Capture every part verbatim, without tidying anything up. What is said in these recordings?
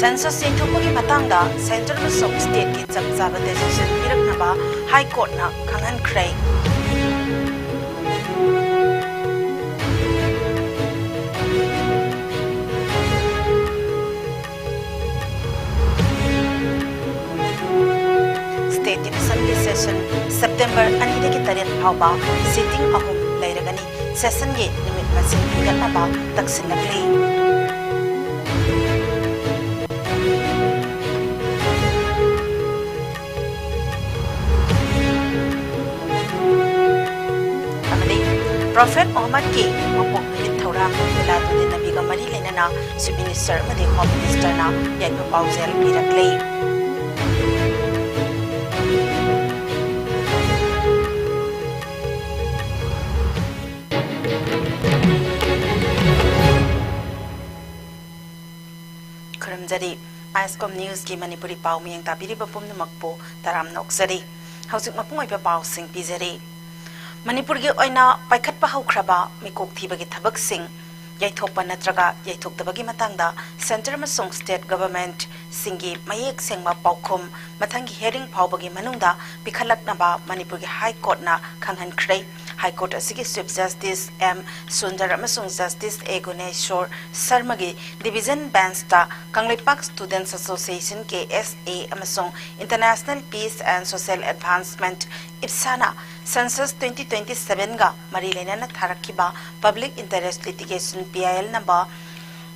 Census ꯌꯩꯊꯣꯛꯄꯒꯤ ꯃꯇꯥꯡꯗ Centre ꯑꯃꯁꯨꯡ Stateꯀꯤ ꯆꯞ ꯆꯥꯕ decision ꯄꯤꯔꯛꯅꯕ High Courtꯅ ꯈꯪꯍꯟꯈ꯭ꯔꯦ꯫ State Divisionꯒꯤ session September ꯑꯅꯤꯗꯒꯤ ꯇꯔꯦꯠ ꯐꯥꯎꯕ sitting ꯑꯍꯨꯝ ꯂꯩꯔꯒꯅꯤ꯫ Sessionꯒꯤ ꯅꯨꯃꯤꯠ ꯃꯁꯤꯡ ꯍꯦꯟꯒꯠꯅꯕ ꯇꯛꯁꯤꯜꯂꯛꯂꯤ꯫ ꯑꯃꯗꯤ Prophet ꯃꯨꯍꯝꯃꯗꯀꯤ ꯃꯄꯣꯛ ꯅꯨꯃꯤꯠ ꯊꯧꯔꯝ ꯃꯤꯂꯥꯗꯨꯟꯅꯕꯤꯒ ꯃꯔꯤ ꯂꯩꯅꯅ Chief Minister ꯑꯃꯗꯤ Home Ministerꯅ ꯌꯥꯏꯐ ꯄꯥꯎꯖꯦꯜ ꯄꯤꯔꯛꯂꯤ꯫ ꯈꯨꯔꯨꯝꯖꯔꯤ꯫ ISCOM Newsꯀꯤ ꯃꯅꯤꯄꯨꯔꯤ ꯄꯥꯎ ꯃꯤꯠꯌꯦꯡ ꯇꯥꯕꯤꯔꯤꯕ ꯄꯨꯝꯅꯃꯛꯄꯨ ꯇꯔꯥꯝꯅ ꯑꯣꯛꯆꯔꯤ꯫ ꯍꯧꯖꯤꯛ ꯃꯄꯨꯡ ꯑꯣꯏꯕ ꯄꯥꯎꯁꯤꯡ ꯄꯤꯖꯔꯤ꯫ ꯃꯅꯤꯄꯨꯔꯒꯤ ꯑꯣꯏꯅ ꯄꯥꯏꯈꯠꯄ ꯍꯧꯈ꯭ꯔꯕ ꯃꯤꯀꯣꯛ ꯊꯤꯕꯒꯤ ꯊꯕꯛꯁꯤꯡ ꯌꯩꯊꯣꯛꯄ ꯅꯠꯇ꯭ꯔꯒ ꯌꯩꯊꯣꯛꯇꯕꯒꯤ ꯃꯇꯥꯡꯗ Centre ꯑꯃꯁꯨꯡ State Governmentꯁꯤꯡꯒꯤ ꯃꯌꯦꯛ ꯁꯦꯡꯕ ꯄꯥꯎꯈꯨꯝ ꯃꯊꯪꯒꯤ hearing ꯐꯥꯎꯕꯒꯤ ꯃꯅꯨꯡꯗ ꯄꯤꯈꯠꯂꯛꯅꯕ ꯃꯅꯤꯄꯨꯔꯒꯤ High Courtꯅ ꯈꯪꯍꯟꯈ꯭ꯔꯦ꯫ High Court ꯑꯁꯤꯒꯤ Chief Justice M ꯁꯨꯟꯗꯔ ꯑꯃꯁꯨꯡ Justice A Guneshor ꯁꯔꯃꯒꯤ Division Benchꯇ Kangleipak Students Association, KSA, ꯑꯃꯁꯨꯡ International Peace and Social Advancement, IPSAꯅ Census twenty twenty-sevenꯒ ꯃꯔꯤ ꯂꯩꯅꯅ ꯊꯥꯔꯛꯈꯤꯕ Public Interest Litigation, PIL number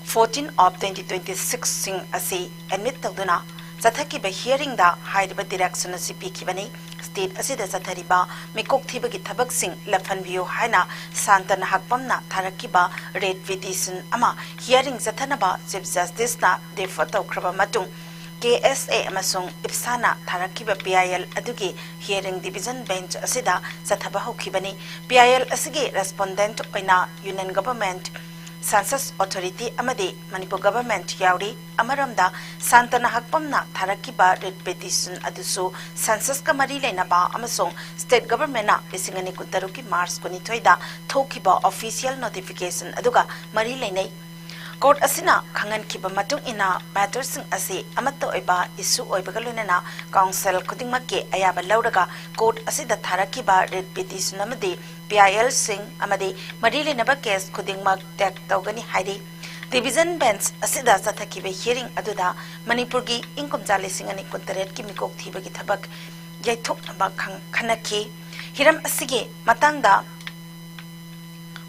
fourteen of twenty twenty-sixꯁꯤꯡ ꯑꯁꯤ admit ꯇꯧꯗꯨꯅ ꯆꯠꯊꯈꯤꯕ hearingꯗ ꯍꯥꯏꯔꯤꯕ direction ꯑꯁꯤ ꯄꯤꯈꯤꯕꯅꯤ꯫ State ꯑꯁꯤꯗ ꯆꯠꯊꯔꯤꯕ ꯃꯤꯀꯣꯛ ꯊꯤꯕꯒꯤ ꯊꯕꯛꯁꯤꯡ ꯂꯦꯞꯍꯟꯕꯤꯌꯨ ꯍꯥꯏꯅ ꯁꯥꯟꯇ ꯅꯍꯥꯛꯄꯝꯅ ꯊꯥꯔꯛꯈꯤꯕ writ petition ꯑꯃ hearing ꯆꯠꯊꯅꯕ Chief Justiceꯅ defer ꯇꯧꯈ꯭ꯔꯕ ꯃꯇꯨꯡ, KSA ꯑꯃꯁꯨꯡ IPSAꯅ ꯊꯥꯔꯛꯈꯤꯕ PIL ꯑꯗꯨꯒꯤ hearing Division Bench ꯑꯁꯤꯗ ꯆꯠꯊꯕ ꯍꯧꯈꯤꯕꯅꯤ꯫ PIL ꯑꯁꯤꯒꯤ respondent ꯑꯣꯏꯅ Union Government, Census Authority ꯑꯃꯗꯤ ꯃꯅꯤꯄꯨꯔ Government ꯌꯥꯎꯔꯤ꯫ ꯑꯃꯔꯣꯝꯗ, ꯁꯥꯟꯇ ꯅꯍꯥꯛꯄꯝꯅ ꯊꯥꯔꯛꯈꯤꯕ writ petition ꯑꯗꯨꯁꯨ Censusꯀ ꯃꯔꯤ ꯂꯩꯅꯕ ꯑꯃꯁꯨꯡ State Governmentꯅ ꯂꯤꯁꯤꯡ ꯑꯅꯤ ꯀꯨꯟꯇꯔꯨꯛꯀꯤ March ꯀꯨꯟꯅꯤꯊꯣꯏꯗ ꯊꯣꯛꯈꯤꯕ official notification ꯑꯗꯨꯒ ꯃꯔꯤ ꯂꯩꯅꯩ꯫ Court ꯑꯁꯤꯅ ꯈꯪꯍꯟꯈꯤꯕ ꯃꯇꯨꯡ ꯏꯟꯅ, ꯃꯦꯇꯔꯁꯤꯡ ꯑꯁꯤ ꯑꯃꯠꯇ ꯑꯣꯏꯕ ꯏꯁꯨ ꯑꯣꯏꯕꯒ ꯂꯣꯏꯅꯅ ꯀꯥꯎꯟꯁꯤꯜ ꯈꯨꯗꯤꯡꯃꯛꯀꯤ ꯑꯌꯥꯕ ꯂꯧꯔꯒ ꯀꯣꯔꯠ ꯑꯁꯤꯗ ꯊꯥꯔꯛꯈꯤꯕ ꯔꯤꯠ ꯄꯤꯇꯤꯁꯟ ꯑꯃꯗꯤ ꯄꯤ ꯑꯥꯏ ꯑꯦꯜꯁꯤꯡ ꯑꯃꯗꯤ ꯃꯔꯤ ꯂꯩꯅꯕ ꯀꯦꯁ ꯈꯨꯗꯤꯡꯃꯛ ꯇꯦꯛ ꯇꯧꯒꯅꯤ ꯍꯥꯏꯔꯤ꯫ ꯗꯤꯚꯤꯖꯟ ꯕꯦꯟꯆ ꯑꯁꯤꯗ ꯆꯠꯊꯈꯤꯕ ꯍꯤꯌꯔꯤꯡ ꯑꯗꯨꯗ ꯃꯅꯤꯄꯨꯔꯒꯤ ꯏꯪ ꯀꯨꯝꯖꯥ ꯂꯤꯁꯤꯡ ꯑꯅꯤ ꯀꯨꯟꯇꯔꯦꯠꯀꯤ ꯃꯤꯀꯣꯛ ꯊꯤꯕꯒꯤ ꯊꯕꯛ ꯌꯩꯊꯣꯛꯅꯕ ꯈꯪ-, ꯈꯟꯅꯈꯤ꯫ ꯍꯤꯔꯝ ꯑꯁꯤꯒꯤ ꯃꯇꯥꯡꯗ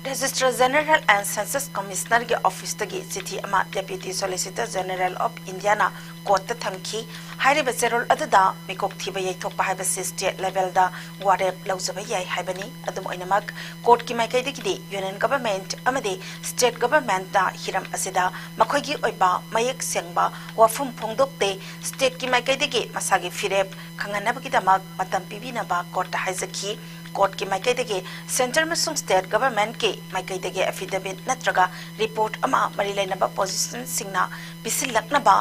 Registrar General and Census Commissionerꯒꯤ officeꯇꯒꯤ ꯆꯤꯊꯤ ꯑꯃ Deputy Solicitor General of Indiaꯅ ꯀꯣꯔꯠꯇ ꯊꯝꯈꯤ꯫ ꯍꯥꯏꯔꯤꯕ ꯆꯦꯔꯣꯜ ꯑꯗꯨꯗ ꯃꯤꯀꯣꯛ ꯊꯤꯕ ꯌꯩꯊꯣꯛꯄ ꯍꯥꯏꯕꯁꯤ state levelꯗ ꯋꯥꯔꯦꯞ ꯂꯧꯖꯕ ꯌꯥꯏ ꯍꯥꯏꯕꯅꯤ꯫ ꯑꯗꯨꯝ ꯑꯣꯏꯅꯃꯛ, ꯀꯣꯔꯠꯀꯤ ꯃꯥꯏꯀꯩꯗꯒꯤꯗꯤ Union Government ꯑꯃꯗꯤ state governmentꯅ ꯍꯤꯔꯝ ꯑꯁꯤꯗ ꯃꯈꯣꯏꯒꯤ ꯑꯣꯏꯕ ꯃꯌꯦꯛ ꯁꯦꯡꯕ ꯋꯥꯐꯝ ꯐꯣꯡꯗꯣꯛꯇꯦ꯫ Stateꯀꯤ ꯃꯥꯏꯀꯩꯗꯒꯤ ꯃꯁꯥꯒꯤ ꯐꯤꯔꯦꯞ ꯈꯪꯍꯟꯅꯕꯒꯤꯗꯃꯛ ꯃꯇꯝ ꯄꯤꯕꯤꯅꯕ ꯀꯣꯔꯠꯇ ꯍꯥꯏꯖꯈꯤ꯫ ꯀꯣꯔꯠꯀꯤ ꯃꯥꯏꯀꯩꯗꯒꯤ centre ꯑꯃꯁꯨꯡ state governmentꯀꯤ ꯃꯥꯏꯀꯩꯗꯒꯤ affidavit ꯅꯠꯇ꯭ꯔꯒ report ꯑꯃ ꯃꯔꯤ ꯂꯩꯅꯕ positionꯁꯤꯡꯅ ꯄꯤꯁꯤꯜꯂꯛꯅꯕ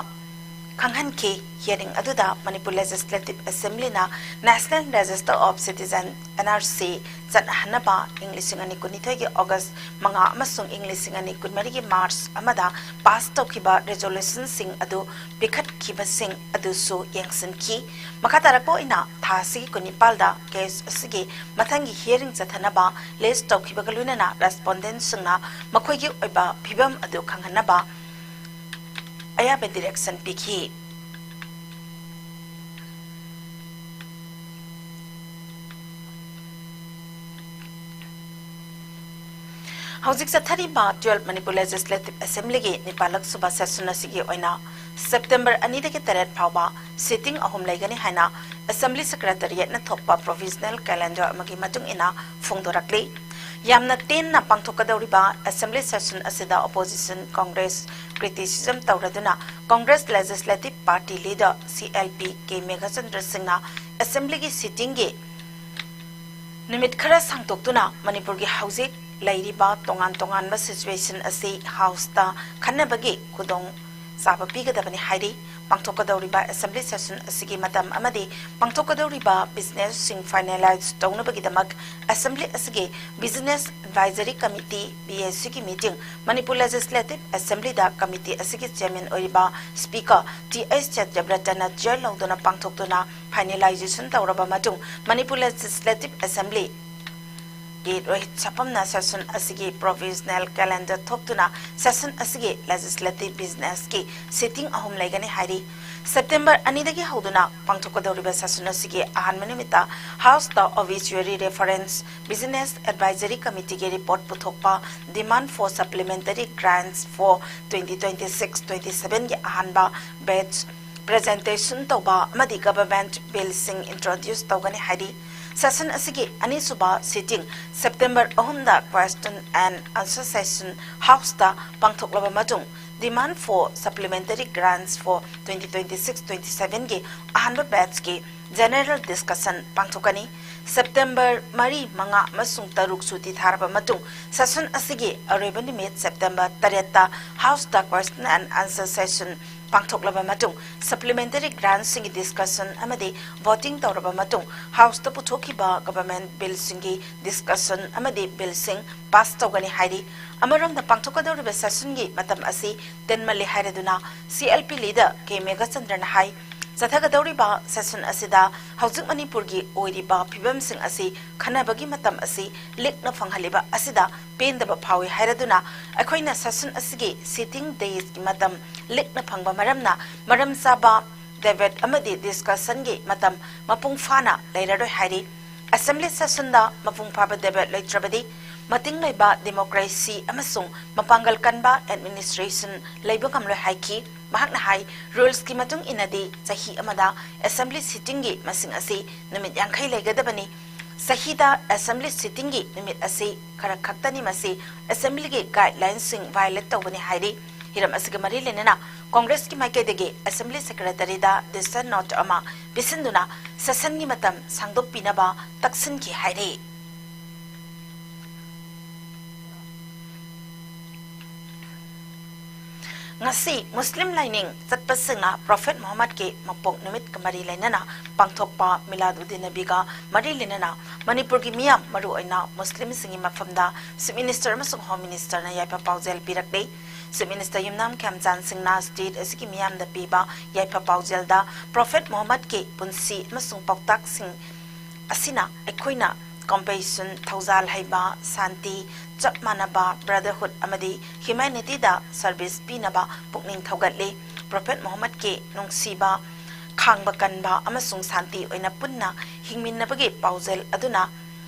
ꯈꯪꯍꯟꯈꯤ꯫ Hearing ꯑꯗꯨꯗ Manipur Legislative Assemblyꯅ National Register of Citizen, N R C, ꯆꯠꯅꯍꯟꯅꯕ ꯏꯪ ꯂꯤꯁꯤꯡ ꯑꯅꯤ ꯀꯨꯟꯅꯤꯊꯣꯏꯒꯤ August ꯃꯉꯥ ꯑꯃꯁꯨꯡ ꯏꯪ ꯂꯤꯁꯤꯡ ꯑꯅꯤ ꯀꯨꯟꯃꯔꯤꯒꯤ March ꯑꯃꯗ pass ꯇꯧꯈꯤꯕ resolutionꯁꯤꯡ ꯑꯗꯨ ꯄꯤꯈꯠꯈꯤꯕꯁꯤꯡ ꯑꯗꯨꯁꯨ ꯌꯦꯡꯁꯤꯟꯈꯤ꯫ ꯃꯈꯥ ꯇꯥꯔꯛꯄ ꯑꯣꯏꯅ, ꯊꯥ ꯑꯁꯤꯒꯤ ꯀꯨꯟꯅꯤꯄꯥꯜꯗ case ꯑꯁꯤꯒꯤ ꯃꯊꯪꯒꯤ hearing ꯆꯠꯊꯅꯕ list ꯇꯧꯈꯤꯕꯒ ꯂꯣꯏꯅꯅ respondentꯁꯤꯡꯅ ꯃꯈꯣꯏꯒꯤ ꯑꯣꯏꯕ ꯐꯤꯕꯝ ꯑꯗꯨ ꯈꯪꯍꯟꯅꯕ ꯑꯌꯥꯕ direction ꯄꯤꯈꯤ꯫ ꯍꯧꯖꯤꯛ ꯆꯠꯊꯔꯤꯕ twelve Manipur Legislative Assemblyꯒꯤ ꯅꯤꯄꯥꯜꯂꯛ ꯁꯨꯕ session ꯑꯁꯤꯒꯤ ꯑꯣꯏꯅ September ꯑꯅꯤꯗꯒꯤ ꯇꯔꯦꯠ ꯐꯥꯎꯕ sitting ꯑꯍꯨꯝ ꯂꯩꯒꯅꯤ ꯍꯥꯏꯅ Assembly Secretariatꯅ ꯊꯣꯛꯄ provisional calendar ꯑꯃꯒꯤ ꯃꯇꯨꯡ ꯏꯟꯅ ꯐꯣꯡꯗꯣꯔꯛꯂꯤ꯫ ꯌꯥꯝꯅ ꯇꯦꯟꯅ ꯄꯥꯡꯊꯣꯛꯀꯗꯧꯔꯤꯕ Assembly session ꯑꯁꯤꯗ opposition Congress criticism ꯇꯧꯔꯗꯨꯅ Congress Legislative Party Leader, C L P, K Meghachandra ꯁꯤꯡꯅ Assemblyꯒꯤ sittingꯒꯤ ꯅꯨꯃꯤꯠ ꯈꯔ ꯁꯥꯡꯗꯣꯛꯇꯨꯅ ꯃꯅꯤꯄꯨꯔꯒꯤ ꯍꯧꯖꯤꯛ ꯂꯩꯔꯤꯕ ꯇꯣꯉꯥꯟ ꯇꯣꯉꯥꯟꯕ situation ꯑꯁꯤ Houseꯇ ꯈꯟꯅꯕꯒꯤ ꯈꯨꯗꯣꯡ ꯆꯥꯕ ꯄꯤꯒꯗꯕꯅꯤ ꯍꯥꯏꯔꯤ꯫ ꯄꯥꯡꯊꯣꯛꯀꯗꯧꯔꯤꯕ assembly session ꯑꯁꯤꯒꯤ ꯃꯇꯝ ꯑꯃꯗꯤ ꯄꯥꯡꯊꯣꯛꯀꯗꯧꯔꯤꯕ businessꯁꯤꯡ finalize ꯇꯧꯅꯕꯒꯤꯗꯃꯛ assembly ꯑꯁꯤꯒꯤ Business Advisory Committee, BACꯒꯤ meeting Manipur Legislative Assemblyꯗ committee ꯑꯁꯤꯒꯤ chairman ꯑꯣꯏꯔꯤꯕ Speaker T H ꯁꯇ꯭ꯌꯕ꯭ꯔꯇꯅ chair ꯂꯧꯗꯨꯅ ꯄꯥꯡꯊꯣꯛꯇꯨꯅ finalization ꯇꯧꯔꯕ ꯃꯇꯨꯡ Manipur Legislative Assembly ꯒꯤ ꯔꯣꯍꯤꯠ ꯁꯥꯄꯝꯅ session ꯑꯁꯤꯒꯤ provisional calendar ꯊꯣꯛꯇꯨꯅ session ꯑꯁꯤꯒꯤ legislative businessꯀꯤ sitting ꯑꯍꯨꯝ ꯂꯩꯒꯅꯤ ꯍꯥꯏꯔꯤ꯫ September ꯑꯅꯤꯗꯒꯤ ꯍꯧꯗꯨꯅ ꯄꯥꯡꯊꯣꯛꯀꯗꯧꯔꯤꯕ session ꯑꯁꯤꯒꯤ ꯑꯍꯥꯟꯕ ꯅꯨꯃꯤꯠꯇ Houseꯇ obituary reference Business Advisory Committeeꯒꯤ report ꯄꯨꯊꯣꯛꯄ Demand for Supplementary Grants for twenty twenty-six twenty-sevenꯒꯤ ꯑꯍꯥꯟꯕ batch presentation ꯇꯧꯕ ꯑꯃꯗꯤ government billꯁꯤꯡ introduce ꯇꯧꯒꯅꯤ ꯍꯥꯏꯔꯤ꯫ Session ꯑꯁꯤꯒꯤ ꯑꯅꯤꯁꯨꯕ sitting September ꯑꯍꯨꯝꯗ question and answer session Houseꯇ ꯄꯥꯡꯊꯣꯛꯂꯕ ꯃꯇꯨꯡ Demand for Supplementary Grants for twenty twenty-six twenty-sevenꯒꯤ ꯑꯍꯥꯟꯕ batchꯀꯤ general discussion ꯄꯥꯡꯊꯣꯛꯀꯅꯤ꯫ September ꯃꯔꯤ, ꯃꯉꯥ ꯑꯃꯁꯨꯡ ꯇꯔꯨꯛ ꯁꯨꯇꯤ ꯊꯥꯔꯕ ꯃꯇꯨꯡ session ꯑꯁꯤꯒꯤ ꯑꯔꯣꯏꯕ ꯅꯨꯃꯤꯠ September ꯇꯔꯦꯠꯇ Houseꯇ question and answer session ꯄꯥꯡꯊꯣꯛꯂꯕ ꯃꯇꯨꯡ supplementary grantꯁꯤꯡꯒꯤ discussion ꯑꯃꯗꯤ voting ꯇꯧꯔꯕ ꯃꯇꯨꯡ Houseꯇ ꯄꯨꯊꯣꯛꯈꯤꯕ government billꯁꯤꯡꯒꯤ discussion ꯑꯃꯗꯤ billꯁꯤꯡ pass ꯇꯧꯒꯅꯤ ꯍꯥꯏꯔꯤ꯫ ꯑꯃꯔꯣꯝꯗ ꯄꯥꯡꯊꯣꯛꯀꯗꯧꯔꯤꯕ sessionꯒꯤ ꯃꯇꯝ ꯑꯁꯤ ꯇꯦꯟꯃꯜꯂꯦ ꯍꯥꯏꯔꯗꯨꯅ CLP leader K ꯃꯦꯘꯆꯟꯗ꯭ꯔꯅ ꯍꯥꯏ, ꯆꯠꯊꯒꯗꯧꯔꯤꯕ session ꯑꯁꯤꯗ ꯍꯧꯖꯤꯛ ꯃꯅꯤꯄꯨꯔꯒꯤ ꯑꯣꯏꯔꯤꯕ ꯐꯤꯕꯝꯁꯤꯡ ꯑꯁꯤ ꯈꯟꯅꯕꯒꯤ ꯃꯇꯝ ꯑꯁꯤ ꯂꯤꯛꯅ ꯐꯪꯍꯜꯂꯤꯕ ꯑꯁꯤꯗ ꯄꯦꯟꯗꯕ ꯐꯥꯎꯏ ꯍꯥꯏꯔꯗꯨꯅ ꯑꯩꯈꯣꯏꯅ session ꯑꯁꯤꯒꯤ sitting daysꯀꯤ ꯃꯇꯝ ꯂꯤꯛꯅ ꯐꯪꯕ ꯃꯔꯝꯅ ꯃꯔꯝ ꯆꯥꯕ debate ꯑꯃꯗꯤ discussionꯒꯤ ꯃꯇꯝ ꯃꯄꯨꯡ ꯐꯥꯅ ꯂꯩꯔꯔꯣꯏ ꯍꯥꯏꯔꯤ꯫ Assembly sessionꯗ ꯃꯄꯨꯡ ꯐꯥꯕ debate ꯂꯩꯇ꯭ꯔꯕꯗꯤ ꯃꯇꯤꯡ ꯂꯩꯕ democracy ꯑꯃꯁꯨꯡ ꯃꯄꯥꯡꯒꯜ ꯀꯟꯕ administration ꯂꯩꯕ ꯉꯝꯂꯣꯏ ꯍꯥꯏꯈꯤ꯫ ꯃꯍꯥꯛꯅ ꯍꯥꯏ, rulesꯀꯤ ꯃꯇꯨꯡ ꯏꯟꯅꯗꯤ ꯆꯍꯤ ꯑꯃꯗ assembly sittingꯒꯤ ꯃꯁꯤꯡ ꯑꯁꯤ ꯅꯨꯃꯤꯠ ꯌꯥꯡꯈꯩ ꯂꯩꯒꯗꯕꯅꯤ꯫ ꯆꯍꯤꯗ assembly sittingꯒꯤ ꯅꯨꯃꯤꯠ ꯑꯁꯤ ꯈꯔ ꯈꯛꯇꯅꯤ꯫ ꯃꯁꯤ assemblyꯒꯤ guidelinesꯁꯤꯡ violate ꯇꯧꯕꯅꯤ ꯍꯥꯏꯔꯤ꯫ ꯍꯤꯔꯝ ꯑꯁꯤꯒ ꯃꯔꯤ ꯂꯩꯅꯅ Congressꯀꯤ ꯃꯥꯏꯀꯩꯗꯒꯤ assembly secretaryꯗ dissent note ꯑꯃ ꯄꯤꯁꯤꯟꯗꯨꯅ sessionꯒꯤ ꯃꯇꯝ ꯁꯥꯡꯗꯣꯛꯄꯤꯅꯕ ꯇꯛꯁꯤꯟꯈꯤ ꯍꯥꯏꯔꯤ꯫ ꯉꯁꯤ ꯃꯨꯁꯂꯤꯝ ꯂꯥꯏꯅꯤꯡ ꯆꯠꯄꯁꯤꯡꯅ ꯄ꯭ꯔꯣꯐꯦꯠ ꯃꯨꯍꯝꯃꯗꯀꯤ ꯃꯄꯣꯛ ꯅꯨꯃꯤꯠꯀ ꯃꯔꯤ ꯂꯩꯅꯅ ꯄꯥꯡꯊꯣꯛꯄ ꯃꯤꯂꯥꯗ ꯎꯗꯤꯟ ꯅꯕꯤꯒ ꯃꯔꯤ ꯂꯩꯅꯅ ꯃꯅꯤꯄꯨꯔꯒꯤ ꯃꯤꯌꯥꯝ, ꯃꯔꯨꯑꯣꯏꯅ ꯃꯨꯁꯂꯤꯝꯁꯤꯡꯒꯤ ꯃꯐꯝꯗ Chief Minister ꯑꯃꯁꯨꯡ Home Ministerꯅ ꯌꯥꯏꯐ ꯄꯥꯎꯖꯦꯜ ꯄꯤꯔꯛꯂꯤ꯫ Chief Minister ꯌꯨꯝꯅꯥꯝ ꯈꯦꯝꯆꯥꯟ ꯁꯤꯡꯅ state ꯑꯁꯤꯒꯤ ꯃꯤꯌꯥꯝꯗ ꯄꯤꯕ ꯌꯥꯏꯐ ꯄꯥꯎꯖꯦꯜꯗ ꯄ꯭ꯔꯣꯐꯦꯠ ꯃꯨꯍꯝꯃꯗꯀꯤ ꯄꯨꯟꯁꯤ ꯑꯃꯁꯨꯡ ꯄꯥꯎꯇꯥꯛꯁꯤꯡ ꯑꯁꯤꯅ ꯑꯩꯈꯣꯏꯅ compassion, ꯊꯧꯖꯥꯜ ꯍꯩꯕ, ꯁꯥꯟꯇꯤ, ꯆꯞ ꯃꯥꯟꯅꯕ, brotherhood ꯑꯃꯗꯤ humanityꯗ service ꯄꯤꯅꯕ ꯄꯨꯛꯅꯤꯡ ꯊꯧꯒꯠꯂꯤ꯫ ꯄ꯭ꯔꯣꯐꯦꯠ ꯃꯨꯍꯝꯃꯗꯀꯤ ꯅꯨꯡꯁꯤꯕ, ꯈꯥꯡꯕ ꯀꯟꯕ ꯑꯃꯁꯨꯡ ꯁꯥꯟꯇꯤ ꯑꯣꯏꯅ ꯄꯨꯟꯅ ꯍꯤꯡꯃꯤꯟꯅꯕꯒꯤ ꯄꯥꯎꯖꯦꯜ ꯑꯗꯨꯅ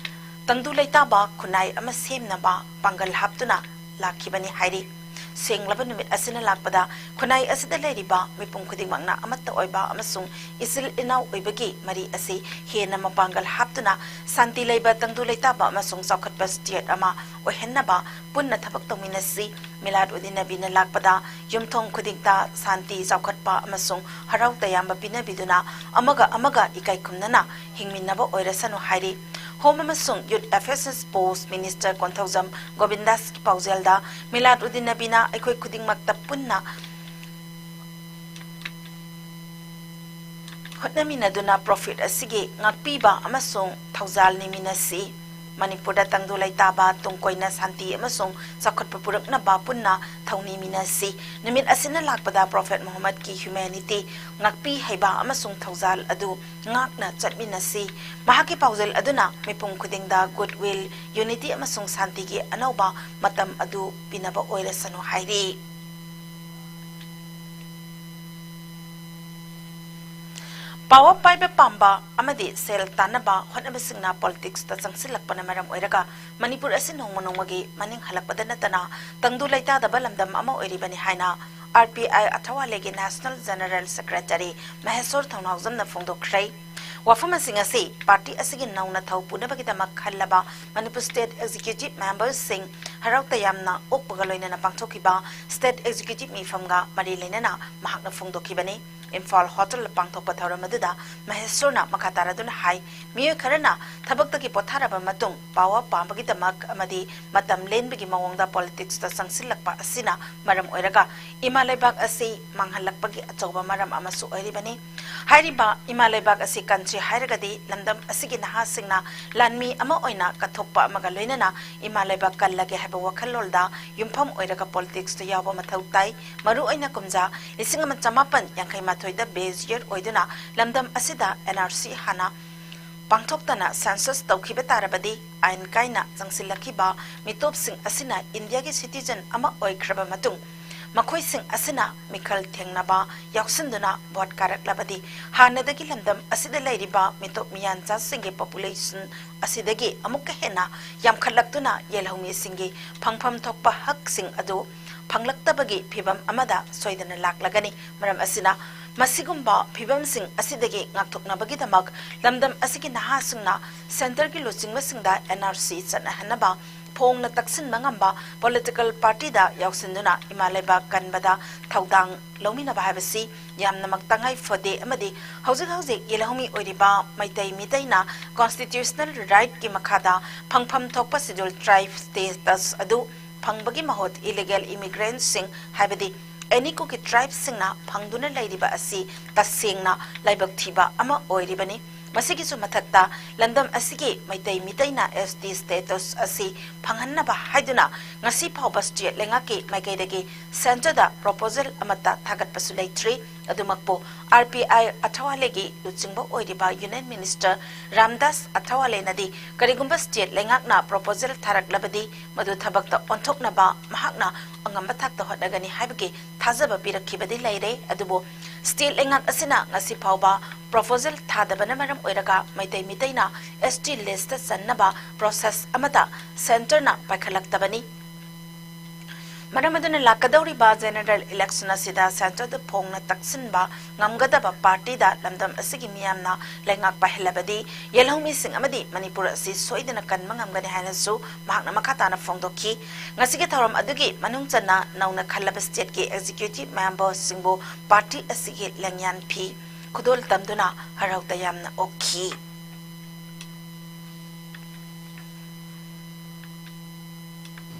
ꯇꯪꯗꯨ ꯂꯩꯇꯥꯕ ꯈꯨꯟꯅꯥꯏ ꯑꯃ ꯁꯦꯝꯅꯕ ꯄꯥꯡꯒꯜ ꯍꯥꯞꯇꯨꯅ ꯂꯥꯛꯈꯤꯕꯅꯤ ꯍꯥꯏꯔꯤ꯫ ꯁꯦꯡꯂꯕ ꯅꯨꯃꯤꯠ ꯑꯁꯤꯅ ꯂꯥꯛꯄꯗ ꯈꯨꯟꯅꯥꯏ ꯑꯁꯤꯗ ꯂꯩꯔꯤꯕ ꯃꯤꯄꯨꯝ ꯈꯨꯗꯤꯡꯃꯛꯅ ꯑꯃꯠꯇ ꯑꯣꯏꯕ ꯑꯃꯁꯨꯡ ꯏꯆꯤꯜ ꯏꯅꯥꯎ ꯑꯣꯏꯕꯒꯤ ꯃꯔꯤ ꯑꯁꯤ ꯍꯦꯟꯅ ꯃꯄꯥꯡꯒꯜ ꯍꯥꯞꯇꯨꯅ ꯁꯥꯟꯇꯤ ꯂꯩꯕ, ꯇꯪꯗꯨ ꯂꯩꯇꯥꯕ ꯑꯃꯁꯨꯡ ꯆꯥꯎꯈꯠꯄ state ꯑꯃ ꯑꯣꯏꯍꯟꯅꯕ ꯄꯨꯟꯅ ꯊꯕꯛ ꯇꯧꯃꯤꯟꯅꯁꯤ꯫ ꯃꯤꯂꯥꯗ ꯎꯗꯤꯟ ꯅꯕꯤꯅ ꯂꯥꯛꯄꯗ ꯌꯨꯝꯊꯣꯡ ꯈꯨꯗꯤꯡꯗ ꯁꯥꯟꯇꯤ, ꯆꯥꯎꯈꯠꯄ ꯑꯃꯁꯨꯡ ꯍꯔꯥꯎ ꯇꯌꯥꯝꯕ ꯄꯤꯅꯕꯤꯗꯨꯅ ꯑꯃꯒ ꯑꯃꯒ ꯏꯀꯥꯏ ꯈꯨꯝꯅꯅ ꯍꯤꯡꯃꯤꯟꯅꯕ ꯑꯣꯏꯔꯁꯅꯨ ꯍꯥꯏꯔꯤ꯫ Home ꯑꯃꯁꯨꯡ Youth Affairs Post Minister Konthoujam ꯒꯣꯕꯤꯟꯗꯥꯁꯀꯤ ꯄꯥꯎꯖꯦꯜꯗ ꯃꯤꯂꯥꯗ Uddin ꯅꯕꯤꯅ ꯑꯩꯈꯣꯏ ꯈꯨꯗꯤꯡꯃꯛꯇ ꯄꯨꯟꯅ ꯍꯣꯠꯅꯃꯤꯟꯅꯗꯨꯅ ꯄ꯭ꯔꯣꯐꯦꯠ ꯑꯁꯤꯒꯤ ꯉꯥꯛꯄꯤꯕ ꯑꯃꯁꯨꯡ ꯊꯧꯖꯥꯜ ꯅꯤꯃꯤꯟꯅꯁꯤ꯫ ꯃꯅꯤꯄꯨꯔꯗ ꯇꯪꯗꯨ ꯂꯩꯇꯥꯕ, ꯇꯨꯡ ꯀꯣꯏꯅ ꯁꯥꯟꯇꯤ ꯑꯃꯁꯨꯡ ꯆꯥꯎꯈꯠꯄ ꯄꯨꯔꯛꯅꯕ ꯄꯨꯟꯅ ꯊꯧꯅꯤꯃꯤꯟꯅꯁꯤ꯫ ꯅꯨꯃꯤꯠ ꯑꯁꯤꯅ ꯂꯥꯛꯄꯗ ꯄ꯭ꯔꯣꯐꯦꯠ ꯃꯨꯍꯝꯃꯗꯀꯤ humanity, ꯉꯥꯛꯄꯤ ꯍꯩꯕ ꯑꯃꯁꯨꯡ ꯊꯧꯖꯥꯜ ꯑꯗꯨ ꯉꯥꯛꯅ ꯆꯠꯃꯤꯟꯅꯁꯤ꯫ ꯃꯍꯥꯛꯀꯤ ꯄꯥꯎꯖꯦꯜ ꯑꯗꯨꯅ ꯃꯤꯄꯨꯝ ꯈꯨꯗꯤꯡꯗ goodwill, unity ꯑꯃꯁꯨꯡ ꯁꯥꯟꯇꯤꯒꯤ ꯑꯅꯧꯕ ꯃꯇꯝ ꯑꯗꯨ ꯄꯤꯅꯕ ꯑꯣꯏꯔꯁꯅꯨ ꯍꯥꯏꯔꯤ꯫ Power ꯄꯥꯏꯕ ꯄꯥꯝꯕ ꯑꯃꯗꯤ ꯁꯦꯜ ꯇꯥꯟꯅꯕ ꯍꯣꯠꯅꯕꯁꯤꯡꯅ politicsꯇ ꯆꯪꯁꯤꯜꯂꯛꯄꯅ ꯃꯔꯝ ꯑꯣꯏꯔꯒ ꯃꯅꯤꯄꯨꯔ ꯑꯁꯤ ꯅꯣꯡꯃ ꯅꯣꯡꯃꯒꯤ ꯃꯅꯤꯡ ꯍꯜꯂꯛꯄꯗ ꯅꯠꯇꯅ ꯇꯪꯗꯨ ꯂꯩꯇꯥꯗꯕ ꯂꯝꯗꯝ ꯑꯃ ꯑꯣꯏꯔꯤꯕꯅꯤ ꯍꯥꯏꯅ R P I ꯑꯊꯋꯥꯂꯦꯒꯤ National General Secretary ꯃꯍꯦꯁꯣꯔ ꯊꯧꯅꯥꯎꯖꯝꯅ ꯐꯣꯡꯗꯣꯛꯈ꯭ꯔꯦ꯫ ꯋꯥꯐꯝꯁꯤꯡ ꯑꯁꯤ party ꯑꯁꯤꯒꯤ ꯅꯧꯅ ꯊꯧ ꯄꯨꯅꯕꯒꯤꯗꯃꯛ ꯈꯜꯂꯕ Manipur State Executive Memberꯁꯤꯡ ꯍꯔꯥꯎ ꯇꯌꯥꯝꯅ ꯑꯣꯛꯄꯒ ꯂꯣꯏꯅꯅ ꯄꯥꯡꯊꯣꯛꯈꯤꯕ State Executive ꯃꯤꯐꯝꯒ ꯃꯔꯤ ꯂꯩꯅꯅ ꯃꯍꯥꯛꯅ ꯐꯣꯡꯗꯣꯛꯈꯤꯕꯅꯤ꯫ ꯏꯝꯐꯥꯜ ꯍꯣꯇꯦꯜꯗ ꯄꯥꯡꯊꯣꯛꯄ ꯊꯧꯔꯝ ꯑꯗꯨꯗ ꯃꯍꯦꯁꯣꯔꯅ ꯃꯈꯥ ꯇꯥꯔꯗꯨꯅ ꯍꯥꯏ, ꯃꯤꯑꯣꯏ ꯈꯔꯅ ꯊꯕꯛꯇꯒꯤ ꯄꯣꯊꯥꯔꯕ ꯃꯇꯨꯡ power ꯄꯥꯝꯕꯒꯤꯗꯃꯛ ꯑꯃꯗꯤ ꯃꯇꯝ ꯂꯦꯟꯕꯒꯤ ꯃꯑꯣꯡꯗ politics ꯇ ꯆꯪꯁꯤꯜꯂꯛꯄ ꯑꯁꯤꯅ ꯃꯔꯝ ꯑꯣꯏꯔꯒ ꯏꯃꯥ ꯂꯩꯕꯥꯛ ꯑꯁꯤ ꯃꯥꯡꯍꯜꯂꯛꯄꯒꯤ ꯑꯆꯧꯕ ꯃꯔꯝ ꯑꯃꯁꯨ ꯑꯣꯏꯔꯤꯕꯅꯤ꯫ ꯍꯥꯏꯔꯤꯕ ꯏꯃꯥ ꯂꯩꯕꯥꯛ ꯑꯁꯤ ꯀꯟꯁꯤ ꯍꯥꯏꯔꯒꯗꯤ ꯂꯝꯗꯝ ꯑꯁꯤꯒꯤ ꯅꯍꯥꯁꯤꯡꯅ ꯂꯥꯟꯃꯤ ꯑꯃ ꯑꯣꯏꯅ ꯀꯠꯊꯣꯛꯄ ꯑꯃꯒ ꯂꯣꯏꯅꯅ ꯏꯃꯥ ꯂꯩꯕꯥꯛ ꯀꯜꯂꯒꯦ ꯍꯥꯏꯕ ꯋꯥꯈꯜꯂꯣꯟꯗ ꯌꯨꯝꯐꯝ ꯑꯣꯏꯔꯒ politics ꯇ ꯌꯥꯎꯕ ꯃꯊꯧ ꯇꯥꯏ꯫ ꯃꯔꯨꯑꯣꯏꯅ ꯀꯨꯝꯖꯥ ꯂꯤꯁꯤꯡ ꯑꯃ ꯆꯃꯥꯄꯟ ꯌꯥꯡꯈꯩ ꯃꯥꯊꯣꯏꯗ base year ꯑꯣꯏꯗꯨꯅ ꯂꯝꯗꯝ ꯑꯁꯤꯗ N R C ꯍꯥꯟꯅ ꯄꯥꯡꯊꯣꯛꯇꯅ census ꯇꯧꯈꯤꯕ ꯇꯥꯔꯕꯗꯤ ꯑꯥꯏꯟ ꯀꯥꯏꯅ ꯆꯪꯁꯤꯜꯂꯛꯈꯤꯕ ꯃꯤꯇꯣꯞꯁꯤꯡ ꯑꯁꯤꯅ ꯏꯟꯗꯤꯌꯥꯒꯤ citizen ꯑꯃ ꯑꯣꯏꯈ꯭ꯔꯕ ꯃꯇꯨꯡ ꯃꯈꯣꯏꯁꯤꯡ ꯑꯁꯤꯅ ꯃꯤꯈꯜ ꯊꯦꯡꯅꯕ ꯌꯥꯎꯁꯤꯟꯗꯨꯅ vote ꯀꯥꯔꯛꯂꯕꯗꯤ ꯍꯥꯟꯅꯗꯒꯤ ꯂꯝꯗꯝ ꯑꯁꯤꯗ ꯂꯩꯔꯤꯕ ꯃꯤꯇꯣꯞ ꯃꯤꯌꯥꯟꯆꯥꯁꯤꯡꯒꯤ population ꯑꯁꯤꯗꯒꯤ ꯑꯃꯨꯛꯀ ꯍꯦꯟꯅ ꯌꯥꯝꯈꯠꯂꯛꯇꯨꯅ ꯌꯦꯜꯍꯧꯃꯤꯁꯤꯡꯒꯤ ꯐꯪꯐꯝ ꯊꯣꯛꯄ ꯍꯛꯁꯤꯡ ꯑꯗꯨ ꯐꯪꯂꯛꯇꯕꯒꯤ ꯐꯤꯚꯝ ꯑꯃꯗ ꯁꯣꯏꯗꯅ ꯂꯥꯛꯂꯒꯅꯤ꯫ ꯃꯔꯝ ꯑꯁꯤꯅ ꯃꯁꯤꯒꯨꯝꯕ ꯐꯤꯚꯝꯁꯤꯡ ꯑꯁꯤꯗꯒꯤ ꯉꯥꯛꯊꯣꯛꯅꯕꯒꯤꯗꯃꯛ ꯂꯝꯗꯝ ꯑꯁꯤꯒꯤ ꯅꯍꯥꯁꯤꯡꯅ centre ꯒꯤ ꯂꯨꯆꯤꯡꯕꯁꯤꯡꯗ N R C ꯆꯠꯅꯍꯟꯅꯕ ꯐꯣꯡꯅ ꯇꯛꯁꯤꯟꯕ ꯉꯝꯕ political party ꯗ ꯌꯥꯎꯁꯤꯟꯗꯨꯅ ꯏꯃꯥ ꯂꯩꯕꯥꯛ ꯀꯟꯕꯗ ꯊꯧꯗꯥꯡ ꯂꯧꯃꯤꯟꯅꯕ ꯍꯥꯏꯕꯁꯤ ꯌꯥꯝꯅꯃꯛ ꯇꯉꯥꯏ ꯐꯗꯦ ꯑꯃꯗꯤ ꯍꯧꯖꯤꯛ ꯍꯧꯖꯤꯛ ꯌꯦꯜꯍꯧꯃꯤ ꯑꯣꯏꯔꯤꯕ ꯃꯩꯇꯩ ꯃꯤꯇꯩꯅ constitutional right ꯀꯤ ꯃꯈꯥꯗ ꯐꯪꯐꯝ ꯊꯣꯛꯄ Scheduled Tribe status ꯑꯗꯨ ꯐꯪꯕꯒꯤ ꯃꯍꯨꯠ illegal immigrant ꯁꯤꯡ ꯍꯥꯏꯕꯗꯤ any Kuki tribe ꯁꯤꯡꯅ ꯐꯪꯗꯨꯅ ꯂꯩꯔꯤꯕ ꯑꯁꯤ ꯇꯁꯦꯡꯅ ꯂꯥꯏꯕꯛ ꯊꯤꯕ ꯑꯃ ꯑꯣꯏꯔꯤꯕꯅꯤ꯫ ꯃꯁꯤꯒꯤꯁꯨ ꯃꯊꯛꯇ ꯂꯝꯗꯝ ꯑꯁꯤꯒꯤ ꯃꯩꯇꯩ ꯃꯤꯇꯩꯅ S T status ꯑꯁꯤ ꯐꯪꯍꯟꯅꯕ ꯍꯥꯏꯗꯨꯅ ꯉꯁꯤ ꯐꯥꯎꯕ state ꯂꯩꯉꯥꯛꯀꯤ ꯃꯥꯏꯀꯩꯗꯒꯤ centre ꯗ proposal ꯑꯃꯠꯇ ꯊꯥꯒꯠꯄꯁꯨ ꯂꯩꯇ꯭ꯔꯤ꯫ ꯑꯗꯨꯃꯛꯄꯨ R P I ꯑꯊꯋꯥꯂꯦꯒꯤ ꯂꯨꯆꯤꯡꯕ ꯑꯣꯏꯔꯤꯕ Union Minister ꯔꯥꯝꯗꯥꯁ ꯑꯊꯋꯥꯂꯦꯅꯗꯤ ꯀꯔꯤꯒꯨꯝꯕ state ꯂꯩꯉꯥꯛꯅ proposal ꯊꯥꯔꯛꯂꯕꯗꯤ ꯃꯗꯨ ꯊꯕꯛꯇ ꯑꯣꯟꯊꯣꯛꯅꯕ ꯃꯍꯥꯛꯅ ꯑꯉꯝꯕ ꯊꯥꯛꯇ ꯍꯣꯠꯅꯒꯅꯤ ꯍꯥꯏꯕꯒꯤ ꯊꯥꯖꯕ ꯄꯤꯔꯛꯈꯤꯕꯗꯤ ꯂꯩꯔꯦ꯫ ꯑꯗꯨꯕꯨ state ꯂꯩꯉꯥꯛ ꯑꯁꯤꯅ ꯉꯁꯤ ꯐꯥꯎꯕ proposal ꯊꯥꯗꯕꯅ ꯃꯔꯝ ꯑꯣꯏꯔꯒ ꯃꯩꯇꯩ ꯃꯤꯇꯩꯅ S T list ꯇ ꯆꯟꯅꯕ process ꯑꯃꯠꯇ centre ꯅ ꯄꯥꯏꯈꯠꯂꯛꯇꯕꯅꯤ꯫ ꯃꯔꯝ ꯑꯗꯨꯅ ꯂꯥꯛꯀꯗꯧꯔꯤꯕ general election ꯑꯁꯤꯗ centreꯗ ꯐꯣꯡꯅ ꯇꯛꯁꯤꯟꯕ ꯉꯝꯒꯗꯕ partyꯗ ꯂꯝꯗꯝ ꯑꯁꯤꯒꯤ ꯃꯤꯌꯥꯝꯅ ꯂꯩꯉꯥꯛ ꯄꯥꯏꯍꯜꯂꯕꯗꯤ ꯌꯦꯜꯍꯧꯃꯤꯁꯤꯡ ꯑꯃꯗꯤ ꯃꯅꯤꯄꯨꯔ ꯑꯁꯤ ꯁꯣꯏꯗꯅ ꯀꯟꯕ ꯉꯝꯒꯅꯤ ꯍꯥꯏꯅꯁꯨ ꯃꯍꯥꯛꯅ ꯃꯈꯥ ꯇꯥꯅ ꯐꯣꯡꯗꯣꯛꯈꯤ꯫ ꯉꯁꯤꯒꯤ ꯊꯧꯔꯝ ꯑꯗꯨꯒꯤ ꯃꯅꯨꯡ ꯆꯟꯅ ꯅꯧꯅ ꯈꯜꯂꯕ stateꯀꯤ executive memberꯁꯤꯡꯕꯨ party ꯑꯁꯤꯒꯤ ꯂꯦꯡꯌꯥꯟ ꯐꯤ ꯈꯨꯗꯣꯜ ꯇꯝꯗꯨꯅ ꯍꯔꯥꯎ ꯇꯌꯥꯝꯅ ꯑꯣꯛꯈꯤ꯫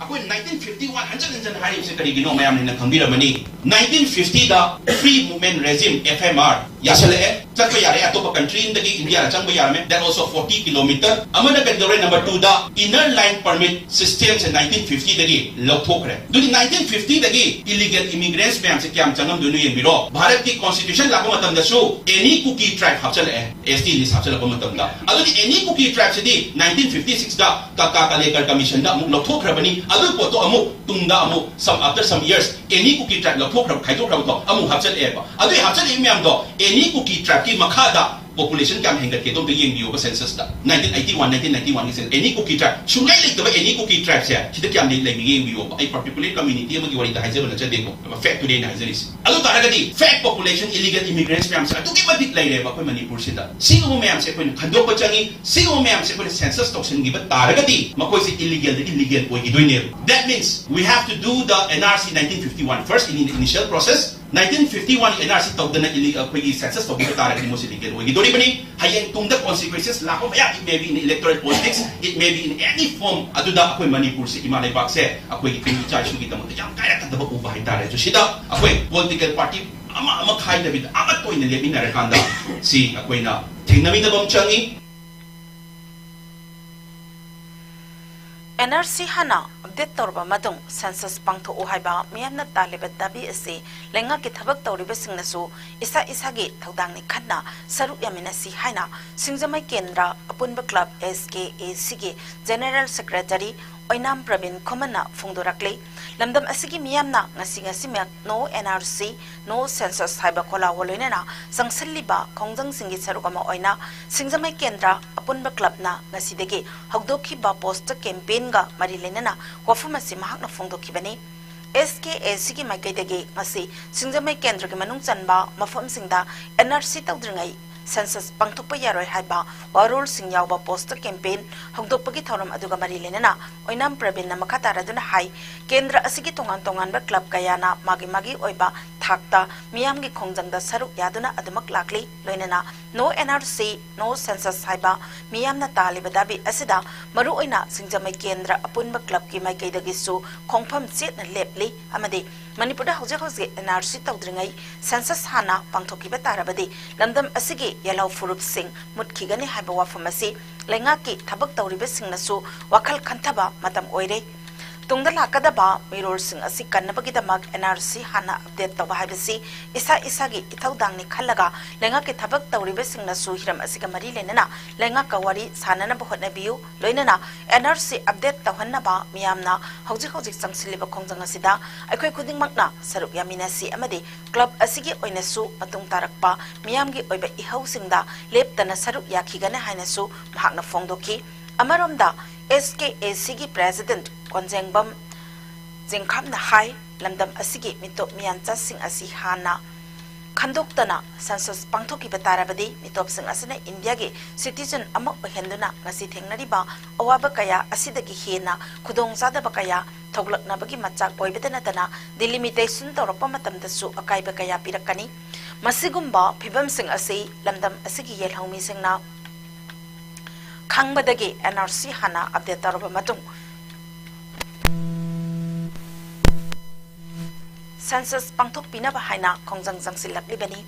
ꯑꯩꯈꯣꯏ nineteen fifty one ꯍꯟꯖꯟ ꯍꯟꯖꯟ ꯍꯥꯏꯔꯤꯕꯁꯦ ꯀꯔꯤꯒꯤꯅꯣ ꯃꯌꯥꯝꯅ ꯍꯦꯟꯅ ꯈꯪꯕꯤꯔꯝꯃꯅꯤ꯫ Nineteen fifty ꯗ free movement regime, F M R, ꯌꯥꯁꯜꯂꯛꯑꯦ꯫ ꯆꯠꯄ ꯌꯥꯔꯦ, ꯑꯇꯣꯞꯄ country ꯑꯃꯗꯒꯤ ꯏꯟꯗꯤꯌꯥꯗ ꯆꯪꯕ ꯌꯥꯔꯝꯃꯦ꯫ That also forty kilometer. ꯑꯃꯅ ꯀꯩꯗꯧꯔꯦ? Number two ꯗ inner line permit systemꯁꯦ nineteen fifty ꯗꯒꯤ ꯂꯧꯊꯣꯛꯈ꯭ꯔꯦ꯫ ꯑꯗꯨꯗꯤ nineteen fifty ꯗꯒꯤ illegal immigrants ꯃꯌꯥꯝꯁꯦ ꯀꯌꯥꯝ ꯆꯪꯉꯝꯗꯣꯏꯅꯣ ꯌꯦꯡꯕꯤꯔꯣ꯫ ꯚꯥꯔꯠꯀꯤ constitution ꯂꯥꯛꯄ ꯃꯇꯝꯗꯁꯨ any Kuki tribe ꯍꯥꯞꯆꯜꯂꯛꯑꯦ꯫ S T list ꯍꯥꯞꯆꯜꯂꯛꯄ ꯃꯇꯝꯗ꯫ ꯑꯗꯨꯗꯤ any Kuki tribeꯁꯤꯗꯤ nineteen fifty six ꯗ ꯀꯥꯀꯥ ꯀꯥꯂꯦꯀꯔ commissionꯗ ꯑꯃꯨꯛ ꯂꯧꯊꯣꯛꯈ꯭ꯔꯕꯅꯤ꯫ ꯑꯗꯨꯒꯤ ꯄꯣꯠꯇꯣ ꯑꯃꯨꯛ ꯇꯨꯡꯗ ꯑꯃꯨꯛ some, after some years, any Kuki tribe ꯂꯧꯊꯣꯛꯈ꯭ꯔꯕ, ꯈꯥꯏꯗꯣꯛꯈ꯭ꯔꯕꯗꯣ ꯑꯃꯨꯛ ꯍꯥꯞꯆꯜꯂꯛꯑꯦꯕ꯫ ꯑꯗꯨꯒꯤ ꯍꯥꯞꯆꯜꯂꯛꯏ ꯃꯌꯥꯝꯗꯣ any Kuki tribeꯀꯤ ꯃꯈꯥꯗ population ꯀꯌꯥꯝ ꯍꯦꯟꯒꯠꯀꯦꯗꯣ ꯑꯝꯇ ꯌꯦꯡꯕꯤꯌꯣꯕ censusꯇ꯫ Nineteen eighty one, nineteen ninety one ꯒꯤ census, any Kuki tribe, ꯁꯨꯡꯂꯩ ꯂꯩꯇꯕ any Kuki tribeꯁꯦ ꯁꯤꯗ ꯀꯌꯥꯝ ꯂꯩ-, ꯂꯩꯕꯤꯒꯦ ꯌꯦꯡꯕꯤꯌꯣꯕ꯫ ꯑꯩ particular community ꯑꯃꯒꯤ ꯋꯥꯔꯤꯗ ꯍꯥꯏꯖꯕ ꯅꯠꯆꯗꯦꯀꯣ꯫ Factꯇꯨꯅꯦ ꯑꯩꯅ ꯍꯥꯏꯖꯔꯤꯁꯦ꯫ ꯑꯗꯨ ꯇꯥꯔꯒꯗꯤ fake population, illegal immigrants ꯃꯌꯥꯝꯁꯦ ꯑꯗꯨꯛꯀꯤ ꯃꯇꯤꯛ ꯂꯩꯔꯦꯕ ꯑꯩꯈꯣꯏ ꯃꯅꯤꯄꯨꯔꯁꯤꯗ꯫ ꯁꯤꯒꯨꯝꯕ ꯃꯌꯥꯝꯁꯦ ꯑꯩꯈꯣꯏꯅ ꯈꯟꯗꯣꯛꯄ ꯆꯪꯉꯤ꯫ ꯁꯤꯒꯨꯝꯕ ꯃꯌꯥꯝꯁꯦ ꯑꯩꯈꯣꯏꯅ census ꯇꯧꯁꯤꯟꯈꯤꯕ ꯇꯥꯔꯒꯗꯤ ꯃꯈꯣꯏꯁꯦ illegalꯗꯒꯤ legal ꯑꯣꯏꯈꯤꯗꯣꯏꯅꯦꯕ꯫ That means we have to do the N R C nineteen fifty one first in the initial process. Nineteen fifty one N R C ꯇꯧꯗꯅ ille-, ꯑꯩꯈꯣꯏꯒꯤ census ꯇꯧꯈꯤꯕ ꯇꯥꯔꯒꯗꯤ ꯃꯣꯏꯁꯦ legal ꯑꯣꯏꯈꯤꯗꯣꯔꯤꯕꯅꯤ꯫ ꯍꯌꯦꯡ ꯇꯨꯡꯗ consequences ꯂꯥꯛꯄ ꯃꯌꯥꯝ, it may be in electoral politics, it may be in any form, ꯑꯗꯨꯗ ꯑꯩꯈꯣꯏ ꯃꯅꯤꯄꯨꯔꯁꯦ, ꯏꯃꯥ ꯂꯩꯕꯥꯛꯁꯦ ꯑꯩꯈꯣꯏꯒꯤ ꯇꯨꯡꯒꯤ ꯏꯆꯥ ꯏꯁꯨꯒꯤꯗꯃꯛꯇ ꯌꯥꯝ ꯀꯥꯏꯔꯛꯀꯗꯕ ꯎꯕ ꯍꯥꯏꯇꯥꯔꯦ꯫ ꯑꯗꯨ ꯁꯤꯗ ꯑꯩꯈꯣꯏ political party ꯑꯃ ꯑꯃ ꯈꯥꯏꯗꯕꯤꯗ ꯑꯃꯠꯇ ꯑꯣꯏꯅ ꯂꯦꯞꯃꯤꯟꯅꯔꯀꯥꯟꯗ ꯁꯤ ꯑꯩꯈꯣꯏꯅ ꯊꯦꯡꯅꯃꯤꯟꯅꯕ ꯑꯃ ꯆꯪꯉꯤ꯫ N R C ꯍꯥꯟꯅ update ꯇꯧꯔꯕ ꯃꯇꯨꯡ census ꯄꯥꯡꯊꯣꯛꯎ ꯍꯥꯏꯕ ꯃꯤꯌꯥꯝꯅ ꯇꯥꯜꯂꯤꯕ ꯗꯥꯕꯤ ꯑꯁꯤ ꯂꯩꯉꯥꯛꯀꯤ ꯊꯕꯛ ꯇꯧꯔꯤꯕꯁꯤꯡꯅꯁꯨ ꯏꯁꯥ ꯏꯁꯥꯒꯤ ꯊꯧꯗꯥꯡꯅꯤ ꯈꯟꯅ ꯁꯔꯨꯛ ꯌꯥꯃꯤꯟꯅꯁꯤ ꯍꯥꯏꯅ ꯁꯤꯡꯖꯃꯩ ꯀꯦꯟꯗ꯭ꯔ ꯑꯄꯨꯟꯕ club S K A Cꯒꯤ general secretary ꯑꯣꯏꯅꯥꯝ ꯄ꯭ꯔꯕꯤꯟ ꯈꯨꯃꯟꯅ ꯐꯣꯡꯗꯣꯔꯛꯂꯤ꯫ ꯂꯝꯗꯝ ꯑꯁꯤꯒꯤ ꯃꯤꯌꯥꯝꯅ ꯉꯁꯤ ꯉꯁꯤꯃꯛ No N R C, No Census ꯍꯥꯏꯕ ꯈꯣꯜꯂꯥꯎꯒ ꯂꯣꯏꯅꯅ ꯆꯪꯁꯤꯜꯂꯤꯕ ꯈꯣꯡꯖꯪꯁꯤꯡꯒꯤ ꯁꯔꯨꯛ ꯑꯃ ꯑꯣꯏꯅ ꯁꯤꯡꯖꯃꯩ ꯀꯦꯟꯗ꯭ꯔ ꯑꯄꯨꯟꯕ clubꯅ ꯉꯁꯤꯗꯒꯤ ꯍꯧꯗꯣꯛꯈꯤꯕ posterꯒ campaignꯒ ꯃꯔꯤ ꯂꯩꯅꯅ ꯋꯥꯐꯝ ꯑꯁꯤ ꯃꯍꯥꯛꯅ ꯐꯣꯡꯗꯣꯛꯈꯤꯕꯅꯤ꯫ ꯑꯦꯁ ꯀꯦ ꯑꯦ ꯁꯤꯒꯤ ꯃꯥꯏꯀꯩꯗꯒꯤ ꯉꯁꯤ ꯁꯤꯡꯖꯃꯩ ꯀꯦꯟꯗ꯭ꯔꯒꯤ ꯃꯅꯨꯡ ꯆꯟꯕ ꯃꯐꯝꯁꯤꯡꯗ ꯑꯦꯟ ꯑꯥꯔ ꯁꯤ ꯇꯧꯗ꯭ꯔꯤꯉꯩ ꯁꯦꯟꯁꯁ ꯄꯥꯡꯊꯣꯛꯄ ꯌꯥꯔꯣꯏ ꯍꯥꯏꯕ ꯋꯥꯔꯣꯜꯁꯤꯡ ꯌꯥꯎꯕ ꯄꯣꯁꯇꯔ ꯀꯦꯝꯄꯦꯟ ꯍꯧꯗꯣꯛꯄꯒꯤ ꯊꯧꯔꯝ ꯑꯗꯨꯒ ꯃꯔꯤ ꯂꯩꯅꯅ ꯑꯣꯏꯅꯥꯝ ꯄ꯭ꯔꯕꯤꯟꯅ ꯃꯈꯥ ꯇꯥꯔꯗꯨꯅ ꯍꯥꯏ, ꯀꯦꯟꯗ꯭ꯔ ꯑꯁꯤꯒꯤ ꯇꯣꯉꯥꯟ ꯇꯣꯉꯥꯟꯕ ꯀ꯭ꯂꯕ ꯀꯌꯥꯅ ꯃꯥꯒꯤ ꯃꯥꯒꯤ ꯑꯣꯏꯕ ꯊꯥꯛꯇ ꯃꯤꯌꯥꯝꯒꯤ ꯈꯣꯡꯖꯪꯗ ꯁꯔꯨꯛ ꯌꯥꯗꯨꯅ ꯑꯗꯨꯃꯛ ꯂꯥꯛꯂꯤ꯫ ꯂꯣꯏꯅꯅ ꯅꯣ and R C, no census ꯍꯥꯏꯕ ꯃꯤꯌꯥꯝꯅ ꯇꯥꯜꯂꯤꯕ ꯗꯥꯕꯤ ꯑꯁꯤꯗ ꯃꯔꯨꯑꯣꯏꯅ ꯁꯤꯡꯖꯃꯩ ꯀꯦꯟꯗ꯭ꯔ ꯑꯄꯨꯟꯕ ꯀ꯭ꯂꯕꯀꯤ ꯃꯥꯏꯀꯩꯗꯒꯤꯁꯨ ꯈꯣꯡꯐꯝ ꯆꯦꯠꯅ ꯂꯦꯞꯂꯤ ꯑꯃꯗꯤ ꯃꯅꯤꯄꯨꯔꯗ ꯍꯧꯖꯤꯛ ꯍꯧꯖꯤꯛ ꯑꯦꯟ ꯑꯥꯔ ꯁꯤ ꯇꯧꯗ꯭ꯔꯤꯉꯩ ꯁꯦꯟꯁꯁ ꯍꯥꯟꯅ ꯄꯥꯡꯊꯣꯛꯈꯤꯕ ꯇꯥꯔꯕꯗꯤ ꯂꯝꯗꯝ ꯑꯁꯤꯒꯤ ꯌꯦꯜꯍꯧ ꯐꯨꯔꯨꯞꯁꯤꯡ ꯃꯨꯠꯈꯤꯒꯅꯤ ꯍꯥꯏꯕ ꯋꯥꯐꯝ ꯑꯁꯤ ꯂꯩꯉꯥꯛꯀꯤ ꯊꯕꯛ ꯇꯧꯔꯤꯕꯁꯤꯡꯅꯁꯨ ꯋꯥꯈꯜ ꯈꯟꯊꯕ ꯃꯇꯝ ꯑꯣꯏꯔꯦ꯫ ꯇꯨꯡꯗ ꯂꯥꯛꯀꯗꯕ ꯃꯤꯔꯣꯜꯁꯤꯡ ꯑꯁꯤ ꯀꯟꯅꯕꯒꯤꯗꯃꯛ ꯑꯦꯟ ꯑꯥꯔ ꯁꯤ ꯍꯥꯟꯅ ꯑꯞꯗꯦꯠ ꯇꯧꯕ ꯍꯥꯏꯕꯁꯤ ꯏꯁꯥ ꯏꯁꯥꯒꯤ ꯏꯊꯧꯗꯥꯡꯅꯤ ꯈꯜꯂꯒ ꯂꯩꯉꯥꯛꯀꯤ ꯊꯕꯛ ꯇꯧꯔꯤꯕꯁꯤꯡꯅꯁꯨ ꯍꯤꯔꯝ ꯑꯁꯤꯒ ꯃꯔꯤ ꯂꯩꯅꯅ ꯂꯩꯉꯥꯛꯀ ꯋꯥꯔꯤ ꯁꯥꯅꯅꯕ ꯍꯣꯠꯅꯕꯤꯌꯨ꯫ ꯂꯣꯏꯅꯅ ꯑꯦꯟ ꯑꯥꯔ ꯁꯤ ꯑꯞꯗꯦꯠ ꯇꯧꯍꯟꯅꯕ ꯃꯤꯌꯥꯝꯅ ꯍꯧꯖꯤꯛ ꯍꯧꯖꯤꯛ ꯆꯪꯁꯤꯜꯂꯤꯕ ꯈꯣꯡꯖꯪ ꯑꯁꯤꯗ ꯑꯩꯈꯣꯏ ꯈꯨꯗꯤꯡꯃꯛꯅ ꯁꯔꯨꯛ ꯌꯥꯃꯤꯟꯅꯁꯤ ꯑꯃꯗꯤ ꯀ꯭ꯂꯕ ꯑꯁꯤꯒꯤ ꯑꯣꯏꯅꯁꯨ ꯃꯇꯨꯡ ꯇꯥꯔꯛꯄ ꯃꯤꯌꯥꯝꯒꯤ ꯑꯣꯏꯕ ꯏꯍꯧꯁꯤꯡꯗ ꯂꯦꯞꯇꯅ ꯁꯔꯨꯛ ꯌꯥꯈꯤꯒꯅꯤ ꯍꯥꯏꯅꯁꯨ ꯃꯍꯥꯛꯅ ꯐꯣꯡꯗꯣꯛꯈꯤ꯫ ꯑꯃꯔꯣꯝꯗ, ꯑꯦꯁ ꯀꯦ ꯑꯦ ꯁꯤꯒꯤ ꯄ꯭ꯔꯦꯁꯤꯗꯦꯟꯠ ꯀꯣꯟꯖꯦꯡꯕꯝ ꯆꯤꯡꯈꯥꯝꯅ ꯍꯥꯏ, ꯂꯝꯗꯝ ꯑꯁꯤꯒꯤ ꯃꯤꯇꯣꯞ ꯃꯤꯌꯥꯟꯆꯥꯁꯤꯡ ꯑꯁꯤ ꯍꯥꯟꯅ ꯈꯟꯗꯣꯛꯇꯅ ꯁꯦꯟꯁꯁ ꯄꯥꯡꯊꯣꯛꯈꯤꯕ ꯇꯥꯔꯕꯗꯤ ꯃꯤꯇꯣꯞꯁꯤꯡ ꯑꯁꯤꯅ ꯏꯟꯗꯤꯌꯥꯒꯤ ꯁꯤꯇꯤꯖꯟ ꯑꯃ ꯑꯣꯏꯍꯟꯗꯨꯅ ꯉꯁꯤ ꯊꯦꯡꯅꯔꯤꯕ ꯑꯋꯥꯕ ꯀꯌꯥ ꯑꯁꯤꯗꯒꯤ ꯍꯦꯟꯅ ꯈꯨꯗꯣꯡꯆꯥꯗꯕ ꯀꯌꯥ ꯊꯣꯛꯂꯛꯅꯕꯒꯤ ꯃꯆꯥꯛ ꯑꯣꯏꯕꯇ ꯅꯠꯇꯅ ꯗꯤꯂꯤꯃꯤꯇꯦꯁꯟ ꯇꯧꯔꯛꯄ ꯃꯇꯝꯗꯁꯨ ꯑꯀꯥꯏꯕ ꯀꯌꯥ ꯄꯤꯔꯛꯀꯅꯤ꯫ ꯃꯁꯤꯒꯨꯝꯕ ꯐꯤꯕꯝꯁꯤꯡ ꯑꯁꯤ ꯂꯝꯗꯝ ꯑꯁꯤꯒꯤ ꯌꯦꯜꯍꯧꯃꯤꯁꯤꯡꯅ ꯈꯪꯕꯗꯒꯤ ꯑꯦꯟ ꯑꯥꯔ ꯁꯤ ꯍꯥꯟꯅ ꯑꯞꯗꯦꯠ ꯇꯧꯔꯕ ꯃꯇꯨꯡ ꯁꯦꯟꯁꯁ ꯄꯥꯡꯊꯣꯛꯄꯤꯅꯕ ꯍꯥꯏꯅ ꯈꯣꯡꯖꯪ ꯆꯪꯁꯤꯜꯂꯛꯂꯤꯕꯅꯤ꯫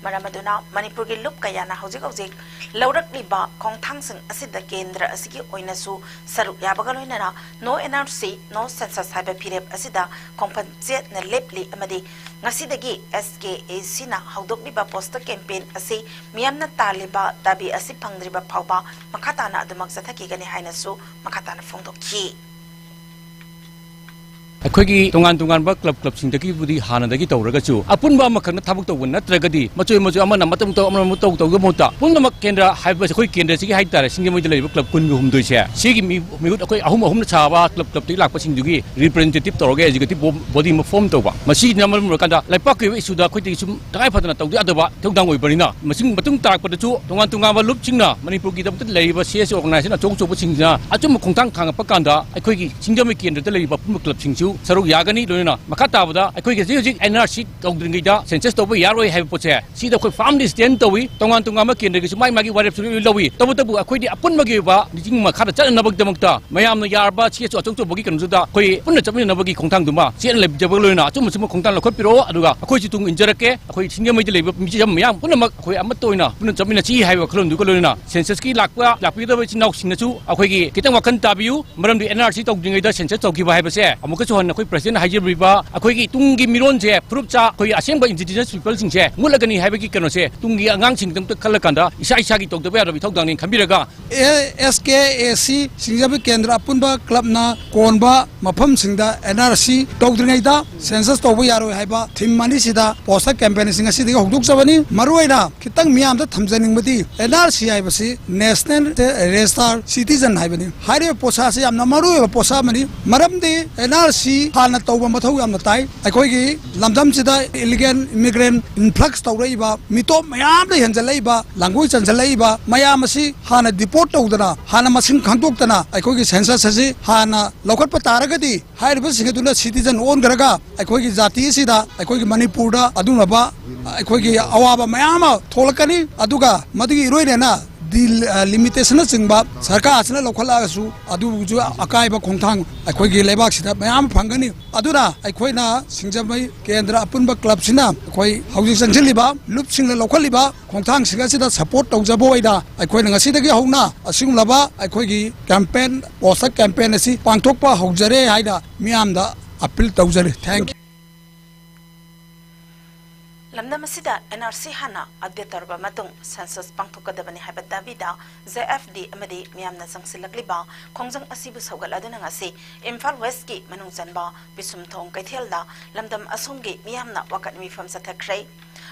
ꯃꯔꯝ ꯑꯗꯨꯅ ꯃꯅꯤꯄꯨꯔꯒꯤ ꯂꯨꯞ ꯀꯌꯥꯅ ꯍꯧꯖꯤꯛ ꯍꯧꯖꯤꯛ ꯂꯧꯔꯛꯂꯤꯕ ꯈꯣꯡꯊꯥꯡꯁꯤꯡ ꯑꯁꯤꯗ ꯀꯦꯟꯗ꯭ꯔ ꯑꯁꯤꯒꯤ ꯑꯣꯏꯅꯁꯨ ꯁꯔꯨꯛ ꯌꯥꯕꯒ ꯂꯣꯏꯅꯅ ꯅꯣ and R C, no census ꯍꯥꯏꯕ ꯐꯤꯔꯦꯞ ꯑꯁꯤꯗ ꯈꯣꯡꯐꯝ ꯆꯦꯠꯅ ꯂꯦꯞꯂꯤ ꯑꯃꯗꯤ ꯉꯁꯤꯗꯒꯤ ꯑꯦꯁ ꯀꯦ ꯑꯦ ꯁꯤꯅ ꯍꯧꯗꯣꯛꯂꯤꯕ ꯄꯣꯁꯇꯔ ꯀꯦꯝꯄꯦꯟ ꯑꯁꯤ ꯃꯤꯌꯥꯝꯅ ꯇꯥꯜꯂꯤꯕ ꯗꯥꯕꯤ ꯑꯁꯤ ꯐꯪꯗ꯭ꯔꯤꯕ ꯐꯥꯎꯕ ꯃꯈꯥ ꯇꯥꯅ ꯑꯗꯨꯃꯛ ꯆꯠꯊꯈꯤꯒꯅꯤ ꯍꯥꯏꯅꯁꯨ ꯃꯈꯥ ꯇꯥꯅ ꯐꯣꯡꯗꯣꯛꯈꯤ꯫ ꯑꯩꯈꯣꯏꯒꯤ ꯇꯣꯉꯥꯟ ꯇꯣꯉꯥꯟꯕ ꯀ꯭ꯂꯕ, ꯀ꯭ꯂꯕꯁꯤꯡꯗꯒꯤꯕꯨꯗꯤ ꯍꯥꯟꯅꯗꯒꯤ ꯇꯧꯔꯒꯁꯨ, ꯑꯄꯨꯟꯕ ꯑꯃꯈꯛꯅ ꯊꯕꯛ ꯇꯧꯕ ꯅꯠꯇ꯭ꯔꯒꯗꯤ, ꯃꯆꯣꯏ ꯃꯆꯣꯏ ꯑꯃꯅ ꯃꯇꯧ ꯇꯧ, ꯑꯃꯅ ꯑꯃꯨꯛ ꯇꯧ ꯇꯧꯕꯒꯤ ꯃꯍꯨꯠꯇ, ꯄꯨꯝꯅꯃꯛ ꯀꯦꯟꯗ꯭ꯔ ꯍꯥꯏꯕꯁꯦ ꯑꯩꯈꯣꯏ ꯀꯦꯟꯗ꯭ꯔꯁꯤꯒꯤ ꯍꯥꯏꯇꯥꯔꯦ, ꯁꯤꯡꯖꯃꯩꯗ ꯂꯩꯔꯤꯕ ꯀ꯭ꯂꯕ ꯀꯨꯟꯒ ꯍꯨꯝꯗꯣꯏꯁꯦ, ꯁꯤꯒꯤ ꯃꯤ-, ꯃꯤꯍꯨꯠ ꯑꯩꯈꯣꯏ ꯑꯍꯨꯝ ꯑꯍꯨꯝꯅ ꯁꯥꯕ ꯀ꯭ꯂꯕ, ꯀ꯭ꯂꯕꯇꯒꯤ ꯂꯥꯛꯄꯁꯤꯡꯗꯨꯒꯤ representative ꯇꯧꯔꯒ executive bo-, body ꯑꯃ form ꯇꯧꯕ꯫ ꯃꯁꯤꯅ ꯃꯔꯝ ꯑꯣꯏꯔꯀꯥꯟꯗ ꯂꯩꯄꯥꯛꯀꯤ ꯑꯣꯏꯕ ꯏꯁꯨꯗ ꯑꯩꯈꯣꯏꯗꯒꯤ ꯁꯨꯝ ꯇꯉꯥꯏ ꯐꯗꯅ ꯇꯧꯗ ꯌꯥꯗꯕ ꯊꯧꯗꯥꯡ ꯑꯣꯏꯕꯅꯤꯅ, ꯃꯁꯤꯡ ꯃꯇꯨꯡ ꯇꯥꯔꯛꯄꯗꯁꯨ ꯇꯣꯉꯥꯟ ꯇꯣꯉꯥꯟꯕ ꯂꯨꯞꯁꯤꯡꯅ, ꯃꯅꯤꯄꯨꯔꯒꯤꯗꯃꯛꯇ ꯂꯩꯔꯤꯕ C S organization ꯑꯆꯧ ꯑꯆꯧꯕꯁꯤꯡꯁꯤꯅ ꯑꯆꯨꯝꯕ ꯈꯣꯡꯊꯥꯡ ꯊꯥꯡꯉꯛꯄ ꯀꯥꯟꯗ, ꯑꯩꯈꯣꯏꯒꯤ ꯁꯤꯡꯖꯃꯩ ꯀꯦꯟꯗ꯭ꯔꯗ ꯂꯩꯔꯤꯕ ꯑꯄꯨꯟꯕ ꯀ꯭ꯂꯕꯁꯤꯡꯁꯨ ꯁꯔꯨꯛ ꯌꯥꯒꯅꯤ꯫ ꯂꯣꯏꯅꯅ ꯃꯈꯥ ꯇꯥꯕꯗ ꯑꯩꯈꯣꯏꯒꯤ ꯍꯧꯖꯤꯛ ꯍꯧꯖꯤꯛ N R C ꯇꯧꯗ꯭ꯔꯤꯉꯩꯗ census ꯇꯧꯕ ꯌꯥꯔꯣꯏ ꯍꯥꯏꯕ ꯄꯣꯠꯁꯦ, ꯁꯤꯗ ꯑꯩꯈꯣꯏ firmly stand ꯇꯧꯏ꯫ ꯇꯣꯉꯥꯟ ꯇꯣꯉꯥꯟꯕ ꯀꯦꯟꯗ꯭ꯔꯒꯤꯁꯨ ꯃꯥꯒꯤ ꯃꯥꯒꯤ ꯋꯥꯔꯦꯞꯁꯨ ꯂꯣꯏ ꯂꯧꯏ꯫ ꯇꯧꯕꯇꯕꯨ ꯑꯩꯈꯣꯏꯗꯤ ꯑꯄꯨꯟꯕꯒꯤ ꯑꯣꯏꯕ ꯅꯤꯡꯁꯤꯡ ꯃꯈꯥꯗ ꯆꯠꯅꯅꯕꯒꯤꯗꯃꯛꯇ ꯃꯌꯥꯝꯅ ꯌꯥꯔꯕ C S ꯑꯆꯧ ꯑꯆꯧꯕꯒꯤ ꯀꯩꯅꯣꯗꯨꯗ ꯑꯩꯈꯣꯏ ꯄꯨꯟꯅ ꯆꯠꯃꯤꯟꯅꯅꯕꯒꯤ ꯈꯣꯡꯊꯥꯡꯗꯨꯃ ꯆꯦꯠꯅ ꯂꯩꯖꯕꯒ ꯂꯣꯏꯅꯅ ꯑꯆꯨꯝ ꯑꯆꯨꯝꯕ ꯈꯣꯡꯊꯥꯡ ꯂꯧꯈꯠꯄꯤꯔꯛꯑꯣ꯫ ꯑꯗꯨꯒ ꯑꯩꯈꯣꯏꯁꯨ ꯇꯨꯡ ꯏꯟꯖꯔꯛꯀꯦ꯫ ꯑꯩꯈꯣꯏ ꯁꯤꯡꯖꯃꯩꯗ ꯂꯩꯕ ꯃꯤꯆꯝ ꯃꯌꯥꯝ ꯄꯨꯝꯅꯃꯛ ꯑꯩꯈꯣꯏ ꯑꯃꯠꯇ ꯑꯣꯏꯅ ꯄꯨꯟꯅ ꯆꯠꯃꯤꯟꯅꯁꯤ ꯍꯥꯏꯕ ꯋꯥꯈꯜꯂꯣꯟꯗꯨꯒ ꯂꯣꯏꯅꯅ censusꯀꯤ ꯂꯥꯛꯄ, ꯂꯥꯛꯄꯤꯒꯗꯕ ꯏꯆꯤꯟ ꯏꯅꯥꯎꯁꯤꯡꯅꯁꯨ ꯑꯩꯈꯣꯏꯒꯤ ꯈꯤꯇꯪ ꯋꯥꯈꯜ ꯇꯥꯕꯤꯌꯨ꯫ ꯃꯔꯝꯗꯤ N R C ꯇꯧꯗ꯭ꯔꯤꯉꯩꯗ census ꯇꯧꯈꯤꯕ ꯍꯥꯏꯕꯁꯦ ꯑꯃꯨꯛꯀꯁꯨ ꯍꯟꯅ ꯑꯩꯈꯣꯏ presidentꯅ ꯍꯥꯏꯖꯕꯤꯕ ꯑꯩꯈꯣꯏꯒꯤ ꯇꯨꯡꯒꯤ ꯃꯤꯔꯣꯟꯁꯦ, ꯐꯨꯔꯨꯞꯆꯥ, ꯑꯩꯈꯣꯏꯒꯤ ꯑꯁꯦꯡꯕ indigenous peopleꯁꯤꯡꯁꯦ ꯃꯨꯠꯂꯒꯅꯤ ꯍꯥꯏꯕꯒꯤ ꯀꯩꯅꯣꯁꯦ ꯇꯨꯡꯒꯤ ꯑꯉꯥꯡꯁꯤꯡꯒꯤꯗꯃꯛꯇ ꯈꯜꯂꯀꯥꯟꯗ ꯏꯁꯥ ꯏꯁꯥꯒꯤ ꯇꯧꯗꯕ ꯌꯥꯗꯕ ꯏꯊꯧꯗꯥꯡꯅꯦꯅ ꯈꯟꯕꯤꯔꯒ, ꯑꯦ, S K A C ꯁꯤꯡꯖꯃꯩ ꯀꯦꯟꯗ꯭ꯔ ꯑꯄꯨꯟꯕ ꯀ꯭ꯂꯕꯅ ꯀꯣꯟꯕ ꯃꯐꯝꯁꯤꯡꯗ N R C ꯇꯧꯗ꯭ꯔꯤꯉꯩꯗ census ꯇꯧꯕ ꯌꯥꯔꯣꯏ ꯍꯥꯏꯕ theme ꯑꯅꯤꯁꯤꯗ poster campaignꯁꯤꯡ ꯉꯁꯤꯗꯒꯤ ꯍꯧꯗꯣꯛꯆꯕꯅꯤ꯫ ꯃꯔꯨꯑꯣꯏꯅ ꯈꯤꯇꯪ ꯃꯤꯌꯥꯝꯗ ꯊꯝꯖꯅꯤꯡꯕꯗꯤ, N R C ꯍꯥꯏꯕꯁꯤ National Register Citizen ꯍꯥꯏꯕꯅꯤ꯫ ꯍꯥꯏꯔꯤꯕ ꯄꯣꯠꯁꯥꯁꯤ ꯌꯥꯝꯅ ꯃꯔꯨꯑꯣꯏꯕ ꯄꯣꯠꯁꯥ ꯑꯃꯅꯤ꯫ ꯃꯔꯝꯗꯤ N R C ꯍꯥꯟꯅ ꯇꯧꯕ ꯃꯊꯧ ꯌꯥꯝꯅ ꯇꯥꯏ꯫ ꯑꯩꯈꯣꯏꯒꯤ ꯂꯝꯗꯝꯁꯤꯗ illegal immigrant influx ꯇꯧꯔꯛꯏꯕ, ꯃꯤꯇꯣꯞ ꯃꯌꯥꯝꯗ ꯍꯦꯟꯖꯜꯂꯛꯏꯕ, ꯂꯥꯡꯒꯣꯏ ꯆꯟꯁꯤꯜꯂꯛꯏꯕ ꯃꯌꯥꯝ ꯑꯁꯤ ꯍꯥꯟꯅ deport ꯇꯧꯗꯅ, ꯍꯥꯟꯅ ꯃꯁꯤꯡ ꯈꯪꯗꯣꯛꯇꯅ, ꯑꯩꯈꯣꯏꯒꯤ census ꯑꯁꯤ ꯍꯥꯟꯅ ꯂꯧꯈꯠꯄ ꯇꯥꯔꯒꯗꯤ, ꯍꯥꯏꯔꯤꯕꯁꯤꯡ ꯑꯗꯨꯅ citizen ꯑꯣꯟꯈ꯭ꯔꯒ ꯑꯩꯈꯣꯏꯒꯤ ꯖꯥꯇꯤ ꯑꯁꯤꯗ, ꯑꯩꯈꯣꯏꯒꯤ ꯃꯅꯤꯄꯨꯔꯗ ꯑꯗꯨꯒꯨꯝꯂꯕ ꯑꯩꯈꯣꯏꯒꯤ ꯑꯋꯥꯕ ꯃꯌꯥꯝ ꯑꯃ ꯊꯣꯛꯂꯛꯀꯅꯤ꯫ ꯑꯗꯨꯒ ꯃꯗꯨꯒꯤ ꯏꯔꯣꯏꯅꯅ ꯗꯤ-, ꯑ, limitationꯅꯆꯤꯡꯕ ꯁꯔꯀꯥꯔꯁꯤꯅ ꯂꯧꯈꯠꯂꯛꯑꯒꯁꯨ ꯑꯗꯨꯁꯨ ꯑꯀꯥꯏꯕ ꯈꯣꯡꯊꯥꯡ ꯑꯩꯈꯣꯏꯒꯤ ꯂꯩꯕꯥꯛꯁꯤꯗ ꯃꯌꯥꯝ ꯐꯪꯒꯅꯤ꯫ ꯑꯗꯨꯅ ꯑꯩꯈꯣꯏꯅ ꯁꯤꯡꯖꯃꯩ ꯀꯦꯟꯗ꯭ꯔ ꯑꯄꯨꯟꯕ ꯀ꯭ꯂꯕꯁꯤꯅ ꯑꯩꯈꯣꯏ ꯍꯧꯖꯤꯛ ꯆꯪꯁꯤꯜꯂꯤꯕ ꯂꯨꯞꯁꯤꯡꯅ ꯂꯧꯈꯠꯂꯤꯕ ꯈꯣꯡꯊꯥꯡꯁꯤꯡ ꯑꯁꯤꯗ support ꯇꯧꯖꯕ ꯑꯣꯏꯅ ꯑꯩꯈꯣꯏꯅ ꯉꯁꯤꯗꯒꯤ ꯍꯧꯅ ꯑꯁꯤꯒꯨꯝꯂꯕ ꯑꯩꯈꯣꯏꯒꯤ campaign, poster campaign ꯑꯁꯤ ꯄꯥꯡꯊꯣꯛꯄ ꯍꯧꯖꯔꯦ ꯍꯥꯏꯅ ꯃꯤꯌꯥꯝꯗ appeal ꯇꯧꯖꯔꯤ꯫ Thank you꯫ ꯂꯝꯗꯝ ꯑꯁꯤꯗ ꯑꯦꯟ ꯑꯥꯔ ꯁꯤ ꯍꯥꯟꯅ ꯑꯞꯗꯦꯠ ꯇꯧꯔꯕ ꯃꯇꯨꯡ ꯁꯦꯟꯁꯁ ꯄꯥꯡꯊꯣꯛꯀꯗꯕꯅꯤ ꯍꯥꯏꯕ ꯗꯥꯕꯤꯗ ꯖꯦ ꯑꯦꯐ ꯗꯤ ꯑꯃꯗꯤ ꯃꯤꯌꯥꯝꯅ ꯆꯪꯁꯤꯜꯂꯛꯂꯤꯕ ꯈꯣꯡꯖꯪ ꯑꯁꯤꯕꯨ ꯁꯧꯒꯠꯂꯗꯨꯅ ꯉꯁꯤ ꯏꯝꯐꯥꯜ ꯋꯦꯁꯀꯤ ꯃꯅꯨꯡ ꯆꯟꯕ ꯄꯤꯁꯨꯝꯊꯣꯡ ꯀꯩꯊꯦꯜꯗ ꯂꯝꯗꯝ ꯑꯁꯣꯝꯒꯤ ꯃꯤꯌꯥꯝꯅ ꯋꯥꯀꯠ ꯃꯤꯐꯝ ꯆꯠꯊꯈ꯭ꯔꯦ꯫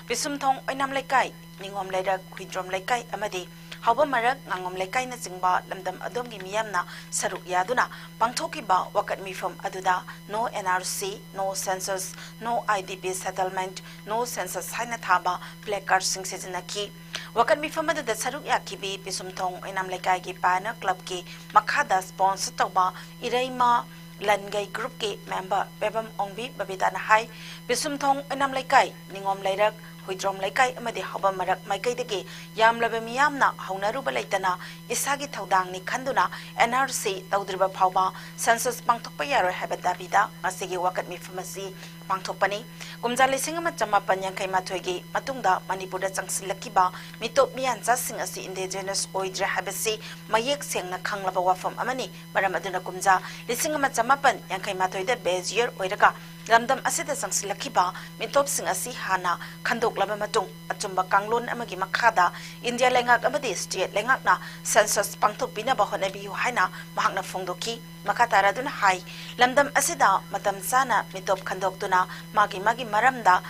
ꯄꯤꯁꯨꯝꯊꯣꯡ ꯑꯣꯏꯅꯥꯝ ꯂꯩꯀꯥꯏ, ꯅꯤꯉꯣꯝ ꯂꯩꯔꯛ, ꯍꯨꯏꯗ꯭ꯔꯣꯝ ꯂꯩꯀꯥꯏ ꯑꯃꯗꯤ ꯍꯥꯎꯕꯝ ꯃꯔꯛ, ꯉꯥꯉꯣꯝ ꯂꯩꯀꯥꯏꯅꯆꯤꯡꯕ ꯂꯝꯗꯝ ꯑꯗꯣꯝꯒꯤ ꯃꯤꯌꯥꯝꯅ ꯁꯔꯨꯛ ꯌꯥꯗꯨꯅ ꯄꯥꯡꯊꯣꯛꯈꯤꯕ ꯋꯥꯀꯠ ꯃꯤꯐꯝ ꯑꯗꯨꯗ "No N R C, No Census, No I D P Settlement, No Census" ꯍꯥꯏꯅ ꯊꯥꯕ ꯄ꯭ꯂꯦꯀꯥꯔꯗꯁꯤꯡ ꯁꯤꯖꯤꯟꯅꯈꯤ꯫ ꯋꯥꯀꯠ ꯃꯤꯐꯝ ꯑꯗꯨꯗ ꯁꯔꯨꯛ ꯌꯥꯈꯤꯕꯤ ꯄꯤꯁꯨꯝꯊꯣꯡ ꯑꯣꯏꯅꯥꯝ ꯂꯩꯀꯥꯏꯒꯤ ꯄꯥꯏꯑꯣꯅꯤꯌꯔ ꯀ꯭ꯂꯕꯀꯤ ꯃꯈꯥꯗ ꯁ꯭ꯄꯣꯟꯁꯔ ꯇꯧꯕ ꯏꯔꯩꯃ ꯂꯟꯒꯩ ꯒ꯭ꯔꯨꯞꯀꯤ ꯃꯦꯝꯕꯔ ꯄꯦꯕꯝ ꯑꯣꯡꯕꯤ ꯕꯕꯤꯇꯥꯅ ꯍꯥꯏ, ꯄꯤꯁꯨꯝꯊꯣꯡ ꯑꯣꯏꯅꯥꯝ ꯂꯩꯀꯥꯏ, ꯅꯤꯉꯣꯝ ꯂꯩꯔꯛ, ꯍꯨꯏꯗ꯭ꯔꯣꯝ ꯂꯩꯀꯥꯏ ꯑꯃꯗꯤ ꯍꯥꯎꯕꯝ ꯃꯔꯛ ꯃꯥꯏꯀꯩꯗꯒꯤ ꯌꯥꯝꯂꯕ ꯃꯤꯌꯥꯝꯅ ꯍꯧꯅꯔꯨꯕ ꯂꯩꯇꯅ ꯏꯁꯥꯒꯤ ꯊꯧꯗꯥꯡꯅꯤ ꯈꯟꯗꯨꯅ ꯑꯦꯟ ꯑꯥꯔ ꯁꯤ ꯇꯧꯗ꯭ꯔꯤꯕ ꯐꯥꯎꯕ ꯁꯦꯟꯁꯁ ꯄꯥꯡꯊꯣꯛꯄ ꯌꯥꯔꯣꯏ ꯍꯥꯏꯕ ꯗꯥꯕꯤꯗ ꯉꯁꯤꯒꯤ ꯋꯥꯀꯠ ꯃꯤꯐꯝ ꯑꯁꯤ ꯄꯥꯡꯊꯣꯛꯄꯅꯤ꯫ ꯀꯨꯝꯖꯥ ꯂꯤꯁꯤꯡ ꯑꯃ ꯆꯃꯥꯄꯟ ꯌꯥꯡꯈꯩ ꯃꯥꯊꯣꯏꯒꯤ ꯃꯇꯨꯡꯗ ꯃꯅꯤꯄꯨꯔꯗ ꯆꯪꯁꯤꯜꯂꯛꯈꯤꯕ ꯃꯤꯇꯣꯞ ꯃꯤꯌꯥꯟꯆꯥꯁꯤꯡ ꯑꯁꯤ ꯏꯟꯗꯤꯖꯤꯅꯁ ꯑꯣꯏꯗ꯭ꯔꯦ ꯍꯥꯏꯕꯁꯤ ꯃꯌꯦꯛ ꯁꯦꯡꯅ ꯈꯪꯂꯕ ꯋꯥꯐꯝ ꯑꯃꯅꯤ꯫ ꯃꯔꯝ ꯑꯗꯨꯅ ꯀꯨꯝꯖꯥ ꯂꯤꯁꯤꯡ ꯑꯃ ꯆꯃꯥꯄꯟ ꯌꯥꯡꯈꯩ ꯃꯥꯊꯣꯏꯗ ꯕꯦꯖ ꯌꯔ ꯑꯣꯏꯔꯒ ꯂꯝꯗꯝ ꯑꯁꯤꯗ ꯆꯪꯁꯤꯜꯂꯛꯈꯤꯕ ꯃꯤꯇꯣꯞꯁꯤꯡ ꯑꯁꯤ ꯍꯥꯟꯅ ꯈꯟꯗꯣꯛꯂꯕ ꯃꯇꯨꯡ, ꯑꯆꯨꯝꯕ ꯀꯥꯡꯂꯣꯟ ꯑꯃꯒꯤ ꯃꯈꯥꯗ ꯏꯟꯗꯤꯌꯥ ꯂꯩꯉꯥꯛ ꯑꯃꯗꯤ ꯁ꯭ꯇꯦꯠ ꯂꯩꯉꯥꯛꯅ ꯁꯦꯟꯁꯁ ꯄꯥꯡꯊꯣꯛꯄꯤꯅꯕ ꯍꯣꯠꯅꯕꯤꯌꯨ ꯍꯥꯏꯅ ꯃꯍꯥꯛꯅ ꯐꯣꯡꯗꯣꯛꯈꯤ꯫ ꯃꯈꯥ ꯇꯥꯔꯗꯨꯅ ꯍꯥꯏ, ꯂꯝꯗꯝ ꯑꯁꯤꯗ ꯃꯇꯝ ꯆꯥꯅ ꯃꯤꯇꯣꯞ ꯈꯟꯗꯣꯛꯇꯨꯅ ꯃꯥꯒꯤ ꯃꯥꯒꯤ ꯃꯔꯝꯗ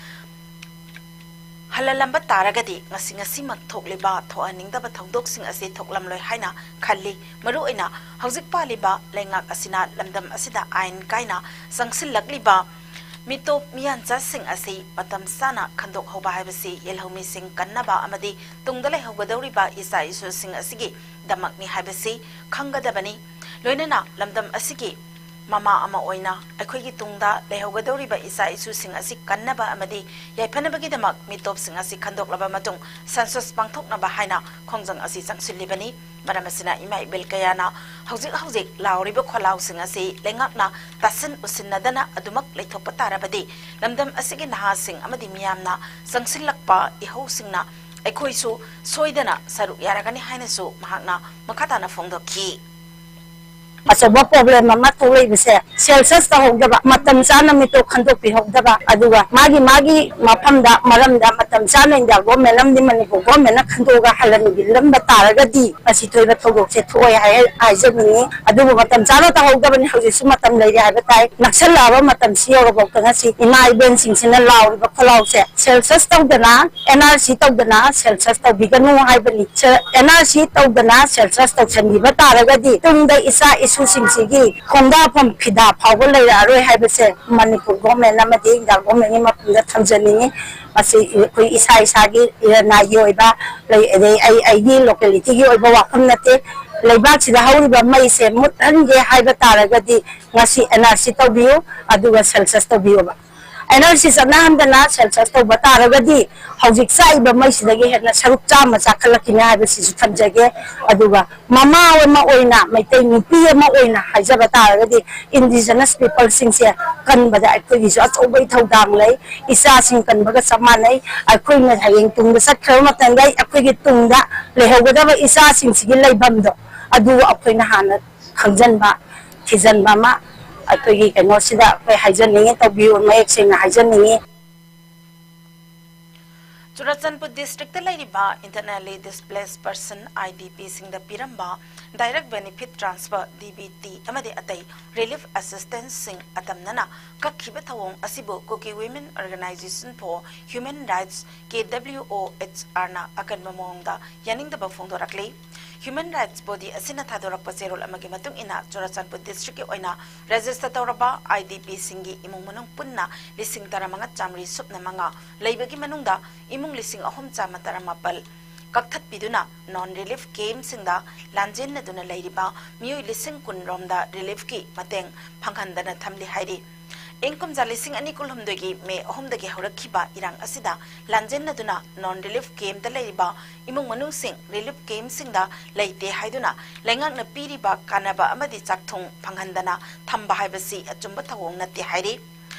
ꯍꯜꯂꯜꯂꯝꯕ ꯇꯥꯔꯒꯗꯤ ꯉꯁꯤ ꯉꯁꯤꯃꯛ ꯊꯣꯛꯂꯤꯕ ꯊꯣꯛꯍꯟꯅꯤꯡꯗꯕ ꯊꯧꯗꯣꯛꯁꯤꯡ ꯑꯁꯤ ꯊꯣꯛꯂꯝꯂꯣꯏ ꯍꯥꯏꯅ ꯈꯜꯂꯤ꯫ ꯃꯔꯨꯑꯣꯏꯅ ꯍꯧꯖꯤꯛ ꯄꯥꯜꯂꯤꯕ ꯂꯩꯉꯥꯛ ꯑꯁꯤꯅ ꯂꯝꯗꯝ ꯑꯁꯤꯗ ꯑꯥꯏꯟ ꯀꯥꯏꯅ ꯆꯪꯁꯤꯜꯂꯛꯂꯤꯕ ꯃꯤꯇꯣꯞ ꯃꯤꯌꯥꯟꯆꯥꯁꯤꯡ ꯑꯁꯤ ꯃꯇꯝ ꯆꯥꯅ ꯈꯟꯗꯣꯛꯍꯧꯕ ꯍꯥꯏꯕꯁꯤ ꯌꯦꯜꯍꯧꯃꯤꯁꯤꯡ ꯀꯟꯅꯕ ꯑꯃꯗꯤ ꯇꯨꯡꯗ ꯂꯩꯍꯧꯒꯗꯧꯔꯤꯕ ꯏꯆꯥ ꯏꯁꯨꯁꯤꯡ ꯑꯁꯤꯒꯤꯗꯃꯛꯅꯤ ꯍꯥꯏꯕꯁꯤ ꯈꯪꯒꯗꯕꯅꯤ꯫ ꯂꯣꯏꯅꯅ ꯂꯝꯗꯝ ꯑꯁꯤꯒꯤ ꯃꯃꯥ ꯑꯃ ꯑꯣꯏꯅ ꯑꯩꯈꯣꯏꯒꯤ ꯇꯨꯡꯗ ꯂꯩꯍꯧꯒꯗꯧꯔꯤꯕ ꯏꯆꯥ ꯏꯁꯨꯁꯤꯡ ꯑꯁꯤ ꯀꯟꯅꯕ ꯑꯃꯗꯤ ꯌꯥꯏꯐꯅꯕꯒꯤꯗꯃꯛ ꯃꯤꯇꯣꯞꯁꯤꯡ ꯑꯁꯤ ꯈꯟꯗꯣꯛꯂꯕ ꯃꯇꯨꯡ ꯁꯦꯟꯁꯁ ꯄꯥꯡꯊꯣꯛꯅꯕ ꯍꯥꯏꯅ ꯈꯣꯡꯖꯪ ꯑꯁꯤ ꯆꯪꯁꯤꯜꯂꯤꯕꯅꯤ꯫ ꯃꯔꯝ ꯑꯁꯤꯅ ꯏꯃꯥ ꯏꯕꯦꯜ ꯀꯌꯥꯅ ꯍꯧꯖꯤꯛ ꯍꯧꯖꯤꯛ ꯂꯥꯎꯔꯤꯕ ꯈꯣꯜꯂꯥꯎꯁꯤꯡ ꯑꯁꯤ ꯂꯩꯉꯥꯛꯅ ꯇꯥꯁꯤꯟ ꯎꯁꯤꯟꯅꯗꯅ ꯑꯗꯨꯃꯛ ꯂꯩꯊꯣꯛꯄ ꯇꯥꯔꯕꯗꯤ ꯂꯝꯗꯝ ꯑꯁꯤꯒꯤ ꯅꯍꯥꯁꯤꯡ ꯑꯃꯗꯤ ꯃꯤꯌꯥꯝꯅ ꯆꯪꯁꯤꯜꯂꯛꯄ ꯏꯍꯧꯁꯤꯡꯅ ꯑꯩꯈꯣꯏꯁꯨ ꯁꯣꯏꯗꯅ ꯁꯔꯨꯛ ꯌꯥꯔꯒꯅꯤ ꯍꯥꯏꯅꯁꯨ ꯃꯍꯥꯛꯅ ꯃꯈꯥ ꯇꯥꯅ ꯐꯣꯡꯗꯣꯛꯈꯤ꯫ ꯑꯆꯧꯕ ꯄ꯭ꯔꯣꯕ꯭ꯂꯦꯝ ꯑꯃ ꯊꯣꯛꯂꯛꯏꯕꯁꯦ ꯁꯦꯟꯁꯁ ꯇꯧꯍꯧꯗꯕ, ꯃꯇꯝ ꯆꯥꯅ ꯃꯤꯇꯣꯞ ꯈꯟꯗꯣꯛꯄꯤꯍꯧꯗꯕ, ꯑꯗꯨꯒ ꯃꯥꯒꯤ ꯃꯥꯒꯤ ꯃꯐꯝꯗ ꯃꯔꯝꯗ ꯃꯇꯝ ꯆꯥꯅ ꯏꯟꯗꯤꯌꯥ ꯒꯣꯔꯃꯦꯟ ꯑꯃꯗꯤ ꯃꯅꯤꯄꯨꯔ ꯒꯣꯔꯃꯦꯟꯅ ꯈꯟꯗꯣꯛꯑꯒ ꯍꯜꯍꯟꯕꯤꯔꯝꯕ ꯇꯥꯔꯒꯗꯤ ꯃꯁꯤ ꯊꯣꯏꯕ ꯊꯧꯗꯣꯛꯁꯦ ꯊꯣꯛꯑꯣꯏ ꯍꯥꯏ ꯍꯥꯏꯖꯅꯤꯡꯉꯤ꯫ ꯑꯗꯨꯕꯨ ꯃꯇꯝ ꯆꯥꯅ ꯇꯧꯍꯧꯗꯕꯅꯤ꯫ ꯍꯧꯖꯤꯛꯁꯨ ꯃꯇꯝ ꯂꯩꯔꯤ ꯍꯥꯏꯕ ꯇꯥꯏ꯫ ꯅꯛꯁꯜꯂꯛꯑꯕ ꯃꯇꯝꯁꯤ ꯌꯧꯔꯐꯥꯎꯗ ꯉꯁꯤ ꯏꯃꯥ ꯏꯕꯦꯟꯁꯤꯡꯁꯤꯅ ꯂꯥꯎꯔꯤꯕ ꯈꯣꯜꯂꯥꯎꯁꯦ ꯁꯦꯟꯁꯁ ꯇꯧꯗꯅ, ꯑꯦꯟ ꯑꯥꯔ ꯁꯤ ꯇꯧꯗꯅ ꯁꯦꯟꯁꯁ ꯇꯧꯕꯤꯒꯅꯨ ꯍꯥꯏꯕꯅꯤ꯫ ꯑꯦꯟ ꯑꯥꯔ ꯁꯤ ꯇꯧꯗꯅ ꯁꯦꯟꯁꯁ ꯇꯧꯁꯟꯕꯤꯕ ꯇꯥꯔꯒꯗꯤ ꯇꯨꯡꯗ ꯏꯆꯥ ꯏꯁꯨꯁꯤꯡꯁꯤꯒꯤ ꯈꯣꯡꯗꯥꯐꯝ ꯐꯤꯗꯥ ꯐꯥꯎꯕ ꯂꯩꯔꯛꯑꯔꯣꯏ ꯍꯥꯏꯕꯁꯦ ꯃꯅꯤꯄꯨꯔ ꯒꯣꯔꯃꯦꯟ ꯑꯃꯗꯤ ꯏꯟꯗꯤꯌꯥ ꯒꯣꯔꯃꯦꯟꯒꯤ ꯃꯐꯝꯗ ꯊꯝꯖꯅꯤꯡꯉꯤ꯫ ꯃꯁꯤ ꯑꯩꯈꯣꯏ ꯏꯁꯥ ꯏꯁꯥꯒꯤ ꯏꯔꯅꯥꯏꯒꯤ ꯑꯣꯏꯕ ꯂꯩ, ꯑꯗꯩ ꯑꯩ ꯑꯩꯒꯤ ꯂꯣꯀꯦꯂꯤꯇꯤꯒꯤ ꯑꯣꯏꯕ ꯋꯥꯐꯝ ꯅꯠꯇꯦ꯫ ꯂꯩꯕꯥꯛꯁꯤꯗ ꯍꯧꯔꯤꯕ ꯃꯩꯁꯦ ꯃꯨꯠꯍꯟꯒꯦ ꯍꯥꯏꯕ ꯇꯥꯔꯒꯗꯤ ꯉꯁꯤ ꯑꯦꯟ ꯑꯥꯔ ꯁꯤ ꯇꯧꯕꯤꯌꯨ, ꯑꯗꯨꯒ census ꯇꯧꯕꯤꯌꯨꯕ꯫ And R C ꯆꯠꯅꯍꯟꯗꯅ census ꯇꯧꯕ ꯇꯥꯔꯒꯗꯤ ꯍꯧꯖꯤꯛ ꯆꯥꯛꯏꯕ ꯃꯩꯁꯤꯗꯒꯤ ꯍꯦꯟꯅ ꯁꯔꯨꯛ ꯆꯥꯝꯃ ꯆꯥꯈꯠꯂꯛꯈꯤꯅꯤ ꯍꯥꯏꯕꯁꯤꯁꯨ ꯊꯝꯖꯒꯦ꯫ ꯑꯗꯨꯒ ꯃꯃꯥ ꯑꯃ ꯑꯣꯏꯅ, ꯃꯩꯇꯩ ꯅꯨꯄꯤ ꯑꯃ ꯑꯣꯏꯅ ꯍꯥꯏꯖꯕ ꯇꯥꯔꯒꯗꯤ ꯏꯟꯗꯤꯖꯤꯅꯁ ꯄꯤꯄꯜꯁꯤꯡꯁꯦ ꯀꯟꯕꯗ ꯑꯩꯈꯣꯏꯒꯤꯁꯨ ꯑꯆꯧꯕ ꯏꯊꯧꯗꯥꯡ ꯂꯩ꯫ ꯏꯆꯥꯁꯤꯡ ꯀꯟꯕꯒ ꯆꯞ ꯃꯥꯟꯅꯩ꯫ ꯑꯩꯈꯣꯏꯅ ꯍꯌꯦꯡ ꯇꯨꯡꯗ ꯆꯠꯈ꯭ꯔꯕ ꯃꯇꯝꯗ ꯑꯩꯈꯣꯏꯒꯤ ꯇꯨꯡꯗ ꯂꯩꯍꯧꯒꯗꯕ ꯏꯆꯥꯁꯤꯡꯁꯤꯒꯤ ꯂꯩꯐꯝꯗꯣ ꯑꯗꯨ ꯑꯩꯈꯣꯏꯅ ꯍꯥꯟꯅ ꯈꯪꯖꯟꯕ, ꯊꯤꯖꯟꯕ ꯑꯃ ꯑꯩꯈꯣꯏꯒꯤ ꯀꯩꯅꯣꯁꯤꯗ ꯑꯩꯈꯣꯏ ꯍꯥꯏꯖꯅꯤꯡꯉꯤ, ꯇꯧꯕꯤꯌꯨ, ꯃꯌꯦꯛ ꯁꯦꯡꯅ ꯍꯥꯏꯖꯅꯤꯡꯉꯤ꯫ ꯆꯨꯔꯥꯆꯥꯟꯄꯨꯔ ꯗꯤꯁꯇ꯭ꯔꯤꯛꯇ ꯂꯩꯔꯤꯕ Internally Displaced Person, I D P, ꯁꯤꯡꯗ ꯄꯤꯔꯝꯕ Direct Benefit Transfer, D B T, ꯑꯃꯗꯤ ꯑꯇꯩ relief assistance ꯁꯤꯡ ꯑꯇꯝꯅꯅ ꯀꯛꯈꯤꯕ ꯊꯧꯑꯣꯡ ꯑꯁꯤꯕꯨ Kuki Women Organization for Human Rights, K W O H R ꯅ ꯑꯀꯟꯕ ꯃꯑꯣꯡꯗ ꯌꯥꯅꯤꯡꯗꯕ ꯐꯣꯡꯗꯣꯔꯛꯂꯤ꯫ Human Rights Body ꯑꯁꯤꯅ ꯊꯥꯗꯣꯔꯛꯄ ꯆꯦꯔꯣꯜ ꯑꯃꯒꯤ ꯃꯇꯨꯡ ꯏꯟꯅ, ꯆꯨꯔꯥꯆꯥꯟꯄꯨꯔ ꯗꯤꯁꯇ꯭ꯔꯤꯛꯀꯤ ꯑꯣꯏꯅ register ꯇꯧꯔꯕ I D P ꯁꯤꯡꯒꯤ ꯏꯃꯨꯡ ꯃꯅꯨꯡ ꯄꯨꯟꯅ ꯂꯤꯁꯤꯡ ꯇꯔꯥꯃꯉꯥ ꯆꯥꯃꯔꯤ ꯁꯨꯞꯅ ꯃꯉꯥ ꯂꯩꯕꯒꯤ ꯃꯅꯨꯡꯗ ꯏꯃꯨꯡ ꯂꯤꯁꯤꯡ ꯑꯍꯨꯝ ꯆꯥꯝꯃ ꯇꯔꯥꯃꯥꯄꯜ ꯀꯛꯊꯠꯄꯤꯗꯨꯅ non relief camp ꯁꯤꯡꯗ ꯂꯥꯟꯖꯦꯟꯅꯗꯨꯅ ꯂꯩꯔꯤꯕ ꯃꯤꯑꯣꯏ ꯂꯤꯁꯤꯡ ꯀꯨꯟ ꯔꯣꯝꯗ relief ꯀꯤ ꯃꯇꯦꯡ ꯐꯪꯍꯟꯗꯅ ꯊꯝꯂꯤ ꯍꯥꯏꯔꯤ꯫ ꯏꯪ ꯀꯨꯝꯖꯥ ꯂꯤꯁꯤꯡ ꯑꯅꯤ ꯀꯨꯟꯍꯨꯝꯗꯣꯏꯒꯤ ꯃꯦ ꯑꯍꯨꯝꯗꯒꯤ ꯍꯧꯔꯛꯈꯤꯕ ꯏꯔꯥꯡ ꯑꯁꯤꯗ ꯂꯥꯟꯖꯦꯟꯅꯗꯨꯅ non relief camp ꯇ ꯂꯩꯔꯤꯕ ꯏꯃꯨꯡ ꯃꯅꯨꯡꯁꯤꯡ relief camp ꯁꯤꯡꯗ ꯂꯩꯇꯦ ꯍꯥꯏꯗꯨꯅ ꯂꯩꯉꯥꯛꯅ ꯄꯤꯔꯤꯕ ꯀꯥꯟꯅꯕ ꯑꯃꯗꯤ ꯆꯥꯛꯊꯨꯡ ꯐꯪꯍꯟꯗꯅ ꯊꯝꯕ ꯍꯥꯏꯕꯁꯤ ꯑꯆꯨꯝꯕ ꯊꯧꯑꯣꯡ ꯅꯠꯇꯦ ꯍꯥꯏꯔꯤ꯫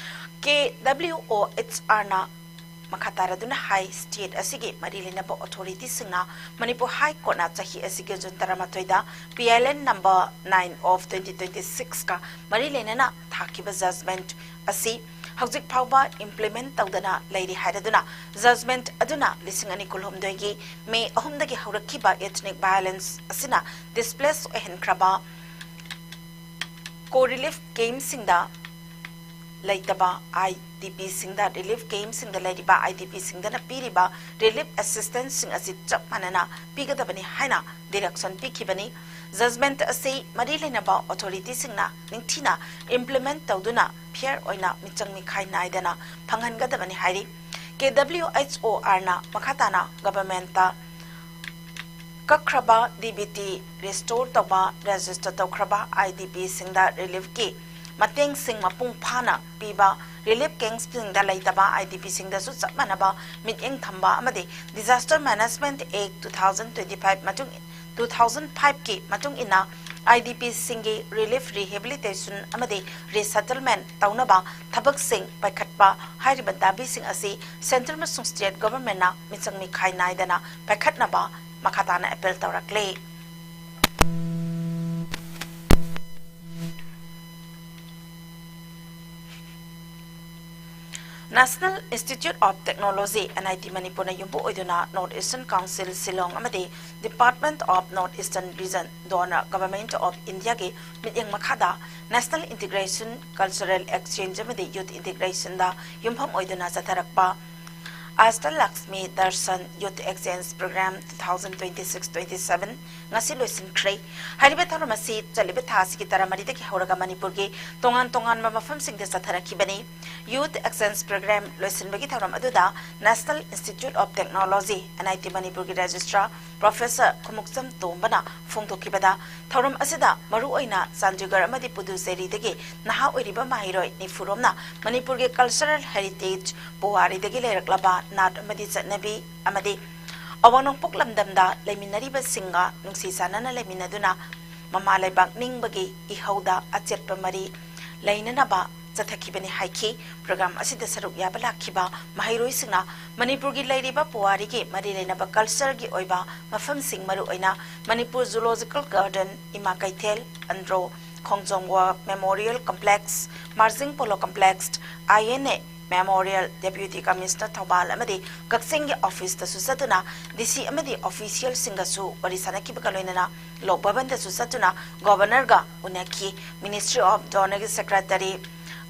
K W O H R ꯅ ꯃꯈꯥ ꯇꯥꯔꯗꯨꯅ ꯍꯥꯏ, ꯁ꯭ꯇꯦꯠ ꯑꯁꯤꯒꯤ ꯃꯔꯤ ꯂꯩꯅꯕ ꯑꯣꯊꯣꯔꯤꯇꯤꯁꯤꯡꯅ ꯃꯅꯤꯄꯨꯔ ꯍꯥꯏ ꯀꯣꯔꯠꯅ ꯆꯍꯤ ꯑꯁꯤꯒꯤ ꯖꯨꯟ ꯇꯔꯥꯃꯥꯊꯣꯏꯗ PILN number nine of twenty twenty-six ꯀ ꯃꯔꯤ ꯂꯩꯅꯅ ꯊꯥꯈꯤꯕ ꯖꯖꯃꯦꯟꯠ ꯑꯁꯤ ꯍꯧꯖꯤꯛ ꯐꯥꯎꯕ ꯏꯝꯄ꯭ꯂꯤꯃꯦꯟꯠ ꯇꯧꯗꯅ ꯂꯩꯔꯤ ꯍꯥꯏꯔꯗꯨꯅ, ꯖꯖꯃꯦꯟꯠ ꯑꯗꯨꯅ ꯂꯤꯁꯤꯡ ꯑꯅꯤ ꯀꯨꯟꯍꯨꯝꯗꯣꯏꯒꯤ ꯃꯦ ꯑꯍꯨꯝꯗꯒꯤ ꯍꯧꯔꯛꯈꯤꯕ ethnic violence ꯑꯁꯤꯅ ꯗꯤꯁꯄ꯭ꯂꯦꯁ ꯑꯣꯏꯍꯟꯈ꯭ꯔꯕ ꯀꯣ ꯔꯤꯂꯤꯐ ꯀꯦꯝꯞꯁꯤꯡꯗ ꯂꯩꯇꯕ IDPꯁꯤꯡꯗ, ꯔꯤꯂꯤꯐ ꯀꯦꯝꯞꯁꯤꯡꯗ ꯂꯩꯔꯤꯕ IDPꯁꯤꯡꯗꯅ ꯄꯤꯔꯤꯕ ꯔꯤꯂꯤꯐ ꯑꯦꯁꯤꯁꯇꯦꯟꯁꯁꯤꯡ ꯑꯁꯤ ꯆꯞ ꯃꯥꯟꯅꯅ ꯄꯤꯒꯗꯕꯅꯤ ꯍꯥꯏꯅ ꯗꯤꯔꯦꯛꯁꯟ ꯄꯤꯈꯤꯕꯅꯤ꯫ ꯖꯖꯃꯦꯟꯠ ꯑꯁꯤ ꯃꯔꯤ ꯂꯩꯅꯕ ꯑꯣꯊꯣꯔꯤꯇꯤꯁꯤꯡꯅ ꯅꯤꯡꯊꯤꯅ ꯏꯝꯄ꯭ꯂꯤꯃꯦꯟꯠ ꯇꯧꯗꯨꯅ ꯐꯤꯌꯔ ꯑꯣꯏꯅ ꯃꯤꯆꯪ ꯃꯤꯈꯥꯏ ꯅꯥꯏꯗꯅ ꯐꯪꯍꯟꯒꯗꯕꯅꯤ ꯍꯥꯏꯔꯤ꯫ KWHORꯅ ꯃꯈꯥ ꯇꯥꯅ ꯒꯚꯔꯟꯃꯦꯟꯠꯇ ꯀꯛꯈ꯭ꯔꯕ DBT ꯔꯤꯁꯇꯣꯔ ꯇꯧꯕ, ꯔꯦꯖꯤꯁꯇꯔ ꯇꯧꯈ꯭ꯔꯕ IDPꯁꯤꯡꯗ ꯔꯤꯂꯤꯐꯀꯤ ꯃꯇꯦꯡꯁꯤꯡ ꯃꯄꯨꯡ ꯐꯥꯅ ꯄꯤꯕ, ꯔꯤꯂꯤꯐ ꯀꯦꯝꯞꯁꯤꯡꯗ ꯂꯩꯇꯕ IDPꯁꯤꯡꯗꯁꯨ ꯆꯞ ꯃꯥꯟꯅꯕ ꯃꯤꯠꯌꯦꯡ ꯊꯝꯕ ꯑꯃꯗꯤ Disaster Management Act two thousand twenty-five ꯃꯇꯨꯡ, two thousand fiveꯀꯤ ꯃꯇꯨꯡ ꯏꯟꯅ IDPꯁꯤꯡꯒꯤ ꯔꯤꯂꯤꯐ, ꯔꯤꯍꯦꯕꯤꯂꯤꯇꯦꯁꯟ ꯑꯃꯗꯤ ꯔꯤꯁꯦꯇꯜꯃꯦꯟꯠ ꯇꯧꯅꯕ ꯊꯕꯛꯁꯤꯡ ꯄꯥꯏꯈꯠꯄ ꯍꯥꯏꯔꯤꯕ ꯗꯥꯕꯤꯁꯤꯡ ꯑꯁꯤ ꯁꯦꯟꯇ꯭ꯔꯦꯜ ꯑꯃꯁꯨꯡ ꯁ꯭ꯇꯦꯠ ꯒꯚꯔꯟꯃꯦꯟꯠꯅ ꯃꯤꯆꯪ ꯃꯤꯈꯥꯏ ꯅꯥꯏꯗꯅ ꯄꯥꯏꯈꯠꯅꯕ ꯃꯈꯥ ꯇꯥꯅ appeal ꯇꯧꯔꯛꯂꯤ꯫ National Institute of Technology, NIT ꯃꯅꯤꯄꯨꯔꯅ ꯌꯨꯝꯕꯨ ꯑꯣꯏꯗꯨꯅ North Eastern Council Shillong ꯑꯃꯗꯤ Department of North Eastern Region, DoNER, Government of Indiaꯒꯤ ꯃꯤꯠꯌꯦꯡ ꯃꯈꯥꯗ National Integration, Cultural Exchange ꯑꯃꯗꯤ Youth Integrationꯗ ꯌꯨꯝꯐꯝ ꯑꯣꯏꯗꯨꯅ ꯆꯠꯊꯔꯛꯄ Ashtalakshmi Darshan Youth Exchange Program two thousand twenty-six twenty-seven ꯉꯁꯤ ꯂꯣꯏꯁꯤꯟꯈ꯭ꯔꯦ꯫ ꯍꯥꯏꯔꯤꯕ ꯊꯧꯔꯝ ꯑꯁꯤ ꯆꯠꯂꯤꯕ ꯊꯥ ꯑꯁꯤꯒꯤ ꯇꯔꯥꯃꯔꯤꯗꯒꯤ ꯍꯧꯔꯒ ꯃꯅꯤꯄꯨꯔꯒꯤ ꯇꯣꯉꯥꯟ ꯇꯣꯉꯥꯟꯕ ꯃꯐꯝꯁꯤꯡꯗ ꯆꯠꯊꯔꯛꯈꯤꯕꯅꯤ꯫ Youth Exchange Program ꯂꯣꯏꯁꯤꯟꯕꯒꯤ ꯊꯧꯔꯝ ꯑꯗꯨꯗ National Institute of Technology, NIT ꯃꯅꯤꯄꯨꯔꯒꯤ Registrar Professor ꯈꯨꯃꯨꯛꯆꯝ ꯇꯣꯝꯕꯅ ꯐꯣꯡꯗꯣꯛꯈꯤꯕꯗ, ꯊꯧꯔꯝ ꯑꯁꯤꯗ ꯃꯔꯨꯑꯣꯏꯅ ꯆꯥꯟꯗꯤꯒꯔ ꯑꯃꯗꯤ ꯄꯨꯗꯨꯆꯦꯔꯤꯗꯒꯤ ꯅꯍꯥ ꯑꯣꯏꯔꯤꯕ ꯃꯍꯩꯔꯣꯏ ꯅꯤꯐꯨ ꯔꯣꯝꯅ ꯃꯅꯤꯄꯨꯔꯒꯤ cultural heritage, ꯄꯨꯋꯥꯔꯤꯗꯒꯤ ꯂꯩꯔꯛꯂꯕ ꯅꯥꯠ ꯑꯃꯗꯤ ꯆꯠꯅꯕꯤ ꯑꯃꯗꯤ ꯑꯋꯥꯡ ꯅꯣꯡꯄꯣꯛ ꯂꯝꯗꯝꯗ ꯂꯩꯃꯤꯟꯅꯔꯤꯕꯁꯤꯡꯒ ꯅꯨꯡꯁꯤ ꯆꯥꯟꯅꯅ ꯂꯩꯃꯤꯟꯅꯗꯨꯅ ꯃꯃꯥ ꯂꯩꯕꯥꯛ ꯅꯤꯡꯕꯒꯤ ꯏꯍꯧꯗ ꯑꯆꯦꯠꯄ ꯃꯔꯤ ꯂꯩꯅꯅꯕ ꯆꯠꯊꯈꯤꯕꯅꯤ ꯍꯥꯏꯈꯤ꯫ ꯄ꯭ꯔꯣꯒ꯭ꯔꯥꯝ ꯑꯁꯤꯗ ꯁꯔꯨꯛ ꯌꯥꯕ ꯂꯥꯛꯈꯤꯕ ꯃꯍꯩꯔꯣꯏꯁꯤꯡꯅ ꯃꯅꯤꯄꯨꯔꯒꯤ ꯂꯩꯔꯤꯕ ꯄꯨꯋꯥꯔꯤꯒꯤ ꯃꯔꯤ ꯂꯩꯅꯕ ꯀꯜꯆꯔꯒꯤ ꯑꯣꯏꯕ ꯃꯐꯝꯁꯤꯡ, ꯃꯔꯨꯑꯣꯏꯅ Manipur zoological garden, Ima Keithel, Andro, Khongjom war memorial complex, Marjing polo complex, I N A memorial, deputy commissioner Thoubal ꯑꯃꯗꯤ ꯀꯛꯆꯤꯡꯒꯤ ꯑꯣꯐꯤꯁꯇꯁꯨ ꯆꯠꯇꯨꯅ ꯗꯤ ꯁꯤ ꯑꯃꯗꯤ ꯑꯣꯐꯤꯁꯤꯌꯦꯜꯁꯤꯡꯒꯁꯨ ꯋꯥꯔꯤ ꯁꯥꯅꯈꯤꯕꯒ ꯂꯣꯏꯅꯅ ꯂꯣꯛ ꯚꯕꯟꯗꯁꯨ ꯆꯠꯇꯨꯅ ꯒꯣꯚꯔꯅꯔꯒ ꯎꯅꯈꯤ꯫ ꯃꯤꯅꯤꯁꯇ꯭ꯔꯤ ꯑꯣꯐ ꯗꯣꯅꯔꯒꯤ ꯁꯦꯀ꯭ꯔꯦꯇꯔꯤ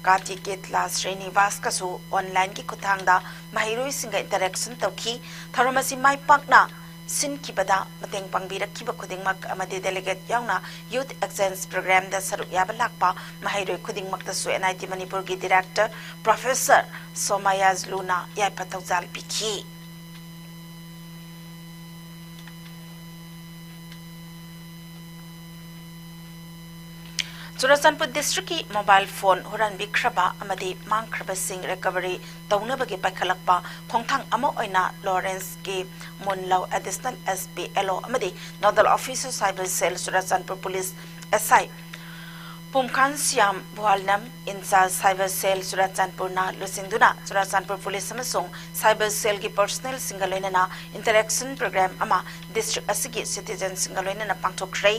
ꯀꯥꯇꯤ ꯀꯦꯠꯂꯥ ꯁ꯭ꯔꯤꯅꯤꯕꯥꯁꯀꯁꯨ ꯑꯣꯟꯂꯥꯏꯟꯒꯤ ꯈꯨꯠꯊꯥꯡꯗ ꯃꯍꯩꯔꯣꯏꯁꯤꯡꯒ ꯏꯟꯇꯔꯦꯛꯁꯟ ꯇꯧꯈꯤ꯫ ꯊꯧꯔꯝ ꯑꯁꯤ ꯃꯥꯏ ꯄꯥꯛꯅ ꯁꯤꯟꯈꯤꯕꯗ ꯃꯇꯦꯡ ꯄꯥꯡꯕꯤꯔꯛꯈꯤꯕ ꯈꯨꯗꯤꯡꯃꯛ ꯑꯃꯗꯤ ꯗꯦꯂꯤꯒꯦꯠ ꯌꯥꯎꯅ ꯌꯨꯊ ꯑꯦꯛꯁꯆꯦꯟꯖ ꯄ꯭ꯔꯣꯒ꯭ꯔꯥꯝꯗ ꯁꯔꯨꯛ ꯌꯥꯕ ꯂꯥꯛꯄ ꯃꯍꯩꯔꯣꯏ ꯈꯨꯗꯤꯡꯃꯛꯇꯁꯨ ꯑꯦꯟ ꯑꯥꯏ ꯇꯤ ꯃꯅꯤꯄꯨꯔꯒꯤ ꯗꯤꯔꯦꯛꯇꯔ ꯄ꯭ꯔꯣꯐꯦꯁꯔ ꯁꯣꯃꯥꯌꯥꯖꯂꯨꯅ ꯌꯥꯏꯐ ꯊꯧꯖꯥꯜ ꯄꯤꯈꯤ꯫ ꯆꯨꯔꯥꯆꯥꯟꯄꯨꯔ ꯗꯤꯁꯇ꯭ꯔꯤꯛꯀꯤ ꯃꯣꯕꯥꯏꯜ ꯐꯣꯟ ꯍꯨꯔꯥꯟꯕꯤꯈ꯭ꯔꯕ ꯑꯃꯗꯤ ꯃꯥꯡꯈ꯭ꯔꯕꯁꯤꯡ ꯔꯤꯀꯚꯔꯤ ꯇꯧꯅꯕꯒꯤ ꯄꯥꯏꯈꯠꯂꯛꯄ ꯈꯣꯡꯊꯥꯡ ꯑꯃ ꯑꯣꯏꯅ ꯂꯣꯔꯦꯟꯁꯀꯤ ꯃꯨꯟꯂꯧ ꯑꯦꯗꯤꯁꯅꯦꯜ ꯑꯦꯁ ꯄꯤ ꯑꯦꯜ ꯑꯣ ꯑꯃꯗꯤ ꯅꯣꯗꯜ ꯑꯣꯐꯤꯁꯔ ꯁꯥꯏꯕꯔ ꯁꯦꯜ ꯆꯨꯔꯥꯆꯥꯟꯄꯨꯔ ꯄꯨꯂꯤꯁ ꯑꯦꯁ ꯑꯥꯏ ꯄꯨꯝꯈꯥꯟ ꯁ꯭ꯌꯥꯝ ꯚꯨꯋꯥꯜꯅꯝ ꯏꯟꯆꯥꯔꯖ ꯁꯥꯏꯕꯔ ꯁꯦꯜ ꯆꯨꯔꯥꯆꯥꯟꯄꯨꯔꯅ ꯂꯨꯆꯤꯡꯗꯨꯅ ꯆꯨꯔꯥꯆꯥꯟꯄꯨꯔ ꯄꯨꯂꯤꯁ ꯑꯃꯁꯨꯡ ꯁꯥꯏꯕꯔ ꯁꯦꯜꯒꯤ ꯄꯔꯁꯅꯦꯜꯁꯤꯡꯒ ꯂꯣꯏꯅꯅ ꯏꯟꯇꯔꯦꯛꯁꯟ ꯄ꯭ꯔꯣꯒ꯭ꯔꯥꯝ ꯑꯃ ꯗꯤꯁꯇ꯭ꯔꯤꯛ ꯑꯁꯤꯒꯤ ꯁꯤꯇꯤꯖꯟꯁꯤꯡꯒ ꯂꯣꯏꯅꯅ ꯄꯥꯡꯊꯣꯛꯈ꯭ꯔꯦ꯫